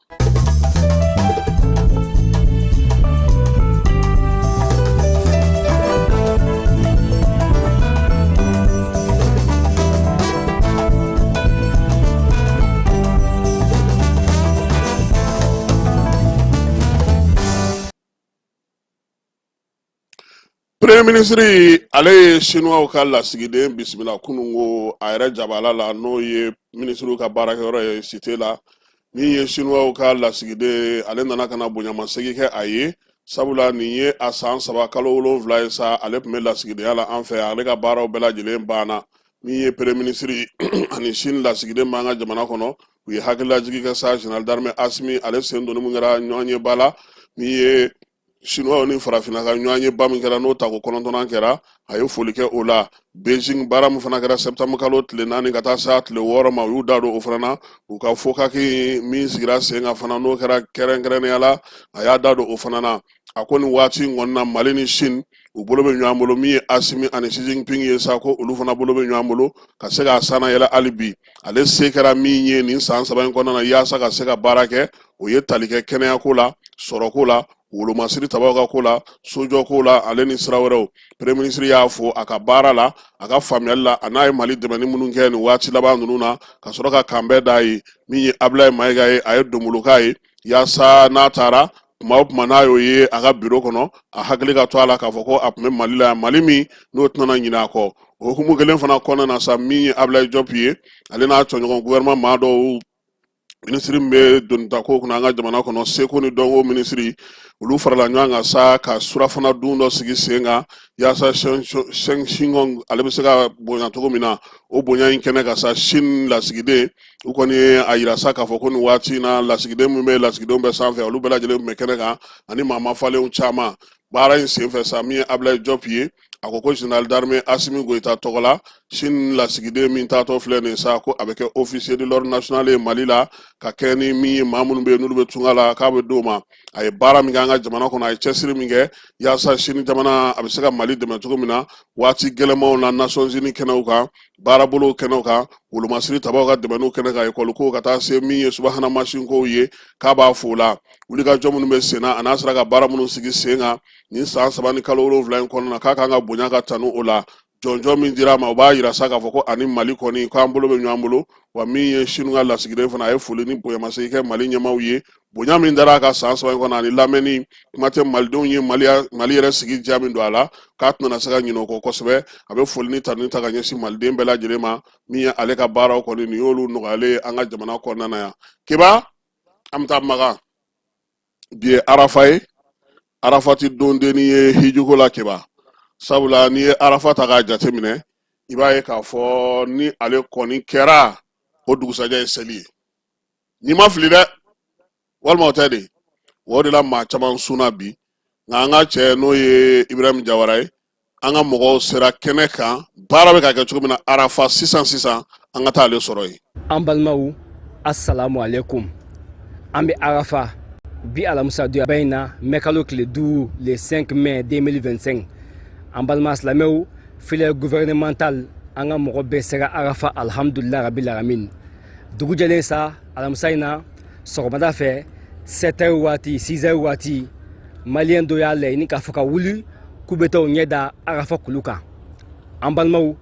Premier ministre ale ye Chinois ka lasigiden bisimila kununko a yɛrɛ jabala la, n'o ye minisiriw ka baarakɛyɔrɔ ye cité la. Min ye Chinois ka lasigiden, ale nana ka na bonyamasegin kɛ a ye, sabula nin ye a san 3 kalo 7 ye sa ale tun bɛ lasigidenya la an fɛ, ale ka baaraw bɛɛ lajɛlen banna. Min ye premier ministre ani Chine lasigiden b'an ka jamana kɔnɔ, u ye hakililajigin kɛ sa général d'armée Asimi ale sen donni mun kɛra ɲɔgɔnyeba la, min ye Chinois ni farafinna ka ɲɔgɔnyeba min kɛra, n'o tako kɔnɔntɔnnan kɛra, a ye foli kɛ o la. Beijing baara min fana kɛra septembre kalo tile 4 ka taa se tile 6 ma, u y'u da don o fana na. U ka FOCAC min sigira sen kan fana, n'o kɛra kɛrɛnkɛrɛnnenya la, a y'a da don o fana na. A ko nin waati in kɔni na, Mali ni Chine u bolo bɛ ɲɔgɔn bolo. Min ye Asimi ani Xi Jinping ye sa, ko olu fana bolo bɛ ɲɔgɔn bolo ka se k'a sanayɛlɛ hali bi. Ale se kɛra min ye nin san 3 in kɔnɔna na yaasa ka se ka baara kɛ, o ye tali kɛ kɛnɛyako la, sɔrɔko la, wolomasiri tabaw ka ko la, sojɔko la, ale ni sira wɛrɛw. Premier ministre y'a fo a ka baara la, a ka faamuyali la, a n'a ye Mali dɛmɛni minnu kɛ nin waati laban ninnu na, ka sɔrɔ ka kanbɛn d'a ye. Min ye Abulaye Mayiga ye, a ye donbolo k'a ye yaasa n'a taara Kuma o kuma n'a y'o ye a ka biro kɔnɔ, a hakili ka to a la k'a fɔ ko a tun bɛ Mali la yan, Mali min n'o tɛna ɲinɛ a kɔ. O hukumu kelen fana kɔnɔna na sa, min ye Ablaye Diop ye, ale n'a tɔɲɔgɔn gouvernement maa dɔw, minisiri min bɛ donitako kunna an ka jamana kɔnɔ, seko ni dɔnko minisiri, olu farala ɲɔgɔn kan sa ka surafana dun dɔ sigi sen kan yaasa Sheng Shigong ale bɛ se ka bonya cogo min na. O bonya in kɛnɛ kan sa, Chine lasigiden, u kɔni ye a yira sa k'a fɔ ko nin waati in na, lasigiden min bɛ lasigidenw bɛ sanfɛ, olu bɛɛ lajɛlen tun bɛ kɛnɛ kan ani maa mafalenw caman. Baara in senfɛ sa, min ye Ablaye Diop ye, a ko ko général d'armée Assimi Goïta tɔgɔ la, Chine lasigiden min taatɔ filɛ nin sa, ko a bɛ kɛ officier de l'ordre national ye Mali la, ka kɛ ni min ye maa minnu bɛ yen n'olu bɛ tunga la, k'a bɛ d'o ma. A ye baara min kɛ an ka jamana kɔnɔ, a ye cɛsiri min kɛ yaasa Chine jamana a bɛ se ka Mali dɛmɛ cogo min na waati gɛlɛnmanw na, Nations Unies kɛnɛw kan, baarabolow kɛnɛw kan, wolomasiri tabaw ka dɛmɛniw kɛnɛ kan, ekɔli ko, ka taa se min ye subahana mansin kow ye, k'a b'a fo la. Wulikajɔ minnu bɛ sen na, a n'a sera ka baara minnu sigi sen kan nin san 3 ni kalo 7 in kɔnɔna na, k'a kan ka bonya ka tanu o la. Jɔnjɔn min dira a ma, o b'a yira sa k'a fɔ ko ani Mali kɔni k'an bolo bɛ ɲɔgɔn bolo. Wa min ye Chine ka lasigiden fana, a ye foli ni bonyamasegin kɛ Mali ɲɛmaaw ye, bonya min dara a ka san 3 in kɔnɔ ani lamɛnni kuma tɛ malidenw ye Mali yɛrɛ sigi diya min don a la, k'a tɛna se ka ɲinɛ o kɔ kosɛbɛ. A bɛ foli ni tanuni ta ka ɲɛsin maliden bɛɛ lajɛlen ma, min ye ale ka baaraw kɔni nin y'olu nɔgɔyalen ye an ka jamana kɔnɔna na yan. Keba, an bɛ taa Makan. Bi ye arafa ye, arafati dondenni ye hijuko la Keba, sabula n'i ye arafa ta k'a jateminɛ, i b'a ye k'a fɔ ni ale kɔni kɛra, o dugusajɛ ye seli ye, n'i ma fili dɛ, walima o tɛ de. O de la maa caman sunna bi, nka an ka cɛ n'o ye Ibrahim Jawara ye, an ka mɔgɔw sera kɛnɛ kan, baara bɛ ka kɛ cogo min na arafa sisan sisan, an ka taa ale sɔrɔ yen. An balimaw, assalamu alaikum. An bɛ arafa bi alamisa donba in na, mɛkalo tile 5, le 5 mai 2025. An balima silamɛw, filière gouvernementale, an ka mɔgɔ bɛɛ sera arafa, alhamdulillah rabbil alamin. Dugu jɛlen sa alamisa in na, sɔgɔmada fɛ 7 heures waati, 6 heures waati, maliyɛn dɔ y'a laɲini k'a fɔ ka wuli k'u bɛ taa u ɲɛ da arafa kulu kan. An balimaw,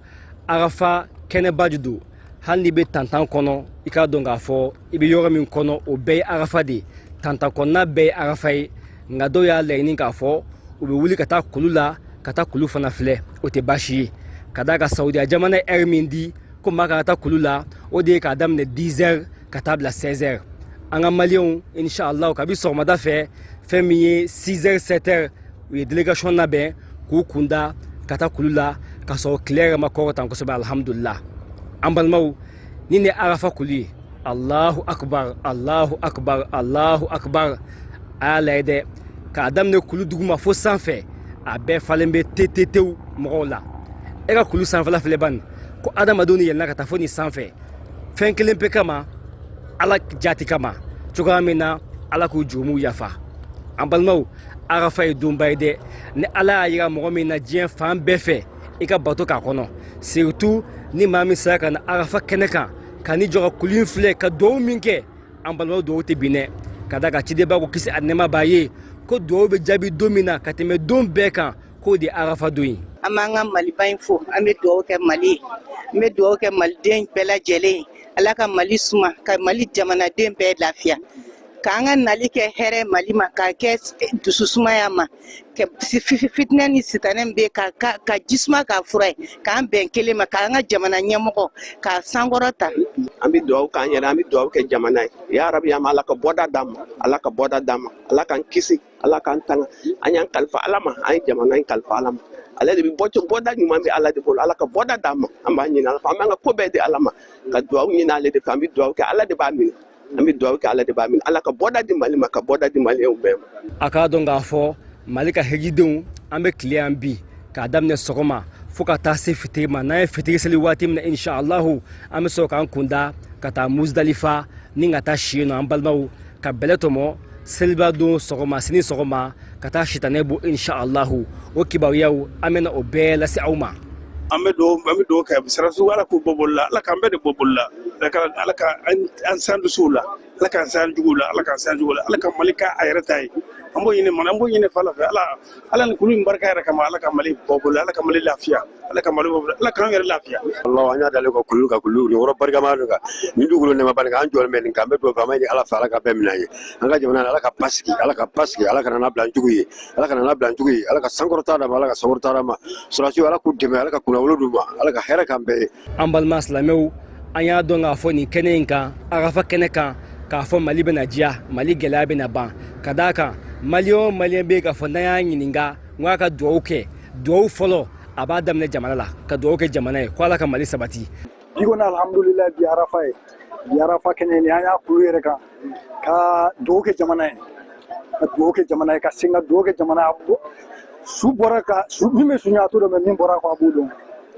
arafa kɛnɛba de don. Hali n'i bɛ tantan kɔnɔ, i k'a dɔn k'a fɔ i bɛ yɔrɔ min kɔnɔ, o bɛɛ ye arafa de ye. Tantan kɔnɔna bɛɛ ye arafa ye. Nka dɔw y'a laɲini k'a fɔ u bɛ wuli ka taa kulu la, ka taa kulu fana filɛ, o tɛ baasi ye, ka d'a kan Saudiya jamana ye heure min di ko maa ka taa kulu la, o de ye k'a daminɛ 10 heures ka taa bila 16 heures. An ka maliyɛnw, inshallah, kabi sɔgɔmada fɛ, fɛn min ye 6 heures, 7 heures, u ye délégation labɛn k'u kunda ka taa kulu la, ka sɔrɔ tile yɛrɛ ma kɔrɔ tan kosɛbɛ, alhamdulillah. An balimaw, nin de ye arafa kulu ye. Allahu akbar, Allahu akbar, Allahu akbar. A y'a lajɛ dɛ, k'a daminɛ kulu duguma fo sanfɛ, a bɛɛ falen bɛ tetetew mɔgɔw la. E ka kulu sanfɛla filɛ bani, ko adamadenw de yɛlɛnna ka taa fo nin sanfɛ fɛn kelen pe kama, Ala jati kama, cogoya min na Ala k'u jurumuw yafa. An balimaw, arafa ye donba ye dɛ. Ni Ala y'a yira mɔgɔ min na diɲɛ fan bɛɛ fɛ, i ka bato k'a kɔnɔ, surtout ni maa min sera ka na arafa kɛnɛ kan, ka n'i jɔ ka kulu in filɛ, ka duwawu min kɛ, an balimaw, duwawu tɛ bin dɛ, ka d'a kan cidenba ko, kisi ani nɛɛma b'a ye, ko duwawu bɛ jaabi don min na ka tɛmɛ don bɛɛ kan, k'o de ye arafa don ye. An b'an ka Maliba in fo, an bɛ dugawu kɛ Mali ye, an bɛ dugawu kɛ maliden bɛɛ lajɛlen ye. Ala ka Mali suma, ka Mali jamanaden bɛɛ lafiya, k'an ka nali kɛ hɛrɛ Mali ma, k'a kɛ dususumaya ma, ka fitinɛ ni sitanɛ min bɛ ka jisuma k'a fura ye, k'an bɛn kelen ma, k'an ka jamana ɲɛmɔgɔ k'a sankɔrɔta. An bɛ dugawu k'an yɛrɛ, an bɛ dugawu kɛ jamana ye. Ya rabi, an Ala ka bɔda d'an ma, Ala ka bɔda d'an ma, Ala k'an kisi, Ala k'an tanga. An y'an kalifa Ala ma, an ye jamana in kalifa Ala ma. Ale de bɛ bɔ, bɔda ɲuman bɛ Ala de bolo. Ala ka bɔda d'an ma, an b'a ɲini Ala fɛ, an b'an ka ko bɛɛ di Ala ma, ka dugawu ɲini ale de fɛ. An bɛ dugawu kɛ, Ala de b'a minɛ. An bɛ dugawu kɛ, Ala de b'a minɛ. Ala ka bɔda di Mali ma, ka bɔda di maliyɛnw bɛɛ ma. A k'a dɔn k'a fɔ Mali ka hijidenw, an bɛ tile yan bi k'a daminɛ sɔgɔma fo ka taa se fitiri ma. N'an ye fitiri seli waati min na, inshallahu, an bɛ sɔrɔ k'an kunda ka taa Musdalifa ni ka taa si yen nɔ, an balimaw, ka bɛlɛ tɔmɔ seliba don sɔgɔma, sini sɔgɔma, ka taa sitanɛ bɔ, inshallahu. O kibaruyaw, an bɛna o bɛɛ lase aw ma. An bɛ dugawu kɛ sirasuw, Ala k'u bɔ bolo la, Ala k'an bɛɛ de bɔ bolo la, Ala ka an san dusuw la, Ala k'an san juguw la, Ala k'an san juguw la, Ala ka Mali k'a a yɛrɛ ta ye. An b'o ɲini mana, an b'o ɲini fala fɛ. Ala, Ala ni kulu in barika yɛrɛ kama, Ala ka Mali bɔ bolo, Ala ka Mali lafiya, Ala ka Mali bɔ bolo, Ala k'an yɛrɛ lafiya. Allah, an y'a dalen kɔ kulu kan, kulu nin yɔrɔ barikama don kan nin dugukolo nɛɛma barika. An jɔlen bɛ nin kan, an bɛ dugawu kɛ, an b'a ɲini Ala fɛ, Ala ka bɛɛ minɛ an ye. An ka jamana, Ala ka basigi, Ala ka basigi, Ala kana n'a bila an jugu ye, Ala kana n'a bila an jugu ye. Ala ka sankɔrɔta d'a ma, Ala ka sankɔrɔta d'a ma. Sɔrɔdasiw, Ala k'u dɛmɛ, Ala ka kunnawolo d'u ma, Ala ka hɛrɛ k'an bɛɛ ye. An balima silamɛw, an y'a dɔn k'a fɔ nin kɛnɛ in kan, Arafa kɛnɛ kan, k'a fɔ Mali bɛna diya, Mali gɛlɛya bɛna ban. Ka d'a kan, Maliyɛn o Maliyɛn bɛ yen k'a fɔ n'an y'a ɲininka n k'a ka dugawu kɛ, dugawu fɔlɔ a b'a daminɛ jamana la, ka dugawu kɛ jamana ye ko Ala ka Mali sabati. Bi kɔni, alhamdulilayi, bi Arafa ye, bi Arafa kɛnɛ nin, an y'a kulu yɛrɛ kan ka dugawu kɛ jamana ye, ka dugawu kɛ jamana ye, ka segin ka dugawu kɛ jamana ye. Su bɔra ka su min bɛ suɲɛ, a t'o dɔn, mɛ min bɔra kɔ, a b'o dɔn.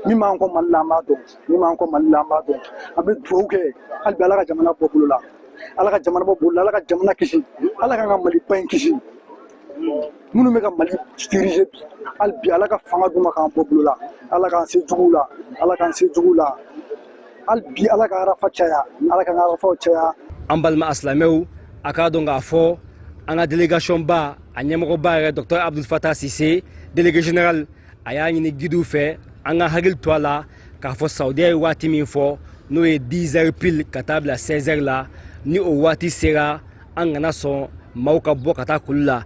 Min b'an kɔ Mali la, an b'a dɔn. Min b'an kɔ Mali la, an b'a dɔn. An bɛ dugawu kɛ hali bi, Ala ka jamana bɔ bolo la, Ala ka jamana bɔ bolo la, Ala ka jamana kisi, Ala k'an ka Maliba in kisi. Minnu bɛ ka Mali diriger bi, hali bi Ala ka fanga d'u ma k'an bɔ bolo la, Ala k'an se juguw la, Ala k'an se juguw la. Hali bi Ala ka Arafa caya, Ala k'an ka Arafaw caya. An balima asilamɛw, a k'a dɔn k'a fɔ an ka délégation ba, a ɲɛmɔgɔba yɛrɛ, docteur Abdul Fattah Sise, délégué général, a y'a ɲini guidew fɛ an ka hakili to a la k'a fɔ Saudiya ye waati min fɔ, n'o ye 10 heures pile ka taa bila 16 heures la, ni o waati sera, an kana sɔn maaw ka bɔ ka taa kulu la.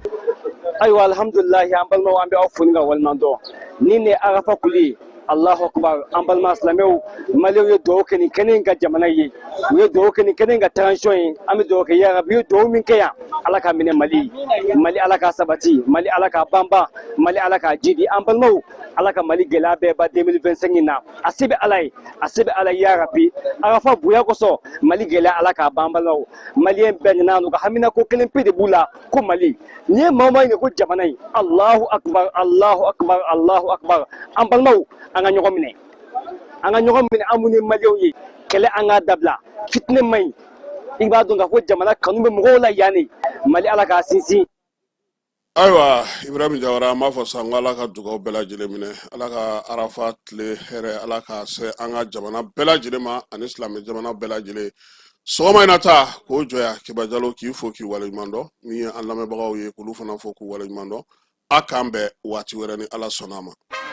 Ayiwa, alhamdulilahi, an balimaw, an bɛ aw fo ni ka waleɲuman dɔn. Nin de ye Arafa kulu ye. Allahu akbar! An balima silamɛw, Maliyɛnw ye dugawu kɛ nin kɛnɛ in ka jamana ye, u ye dugawu kɛ nin kɛnɛ in ka transition ye. An bɛ dugawu kɛ, ya rabi, u ye dugawu min kɛ yan, Ala ka minɛ Mali. Mali, Ala k'a sabati. Mali, Ala k'a banban. Mali, Ala k'a jidi. An balimaw, Ala ka Mali gɛlɛya bɛɛ ban 2025 in na. A se bɛ Ala ye, a se bɛ Ala ye, ya rabi. Arafa bonya kosɔn, Mali gɛlɛya, Ala k'a ban. An balimaw, Maliyɛn bɛɛ nana n'u ka hamina ko kelen pe de b'u la, ko Mali. N'i ye maa o maa ɲininka ko jamana in, Allahu akbar, Allahu akbar, Allahu akbar! An balimaw, an ka ɲɔgɔn minɛ, an ka ɲɔgɔn minɛ. An minnu ye Maliyɛnw ye, kɛlɛ, an k'a dabila, fitinɛ man ɲi. I b'a dɔn k'a fɔ jamana kanu bɛ mɔgɔw la yan de. Mali, Ala k'a sinsin. Ayiwa, Ibrahim Jawara, an b'a fɔ sa ko Ala ka dugaw bɛɛ lajɛlen minɛ, Ala ka Arafa tile hɛrɛ, Ala ka se an ka jamana bɛɛ lajɛlen ma ani silamɛ jamana bɛɛ lajɛlen. Sɔgɔma in na ta k'o jɔya, Kiba Jalo k'i fo k'i waleɲuman dɔn. Min ye an lamɛnbagaw ye, k'olu fana fo k'u waleɲuman dɔn. A k'an bɛn waati wɛrɛ ni Ala sɔnna a ma.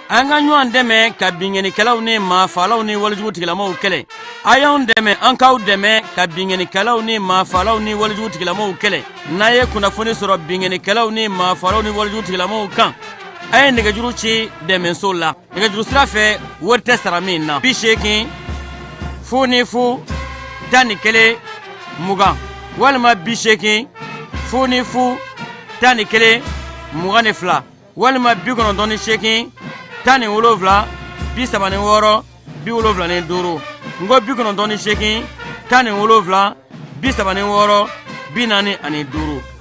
An ka ɲɔgɔn dɛmɛ ka binkannikɛlaw ni maafaalaw ni walejugu tigilamaw kɛlɛ. A y'anw dɛmɛ, an k'aw dɛmɛ ka binkannikɛlaw ni maafaalaw ni walejugu tigilamaw kɛlɛ. N'a ye kunnafoni sɔrɔ binkannikɛlaw ni maafaalaw ni walejugu tigilamaw kan, a ye nɛgɛjuru ci dɛmɛso la nɛgɛjuru sira fɛ, wari tɛ sara min na: 80 00 11 20 walima 80 00 11 22 walima 98 17 36 75. N ko 98 17 36 45.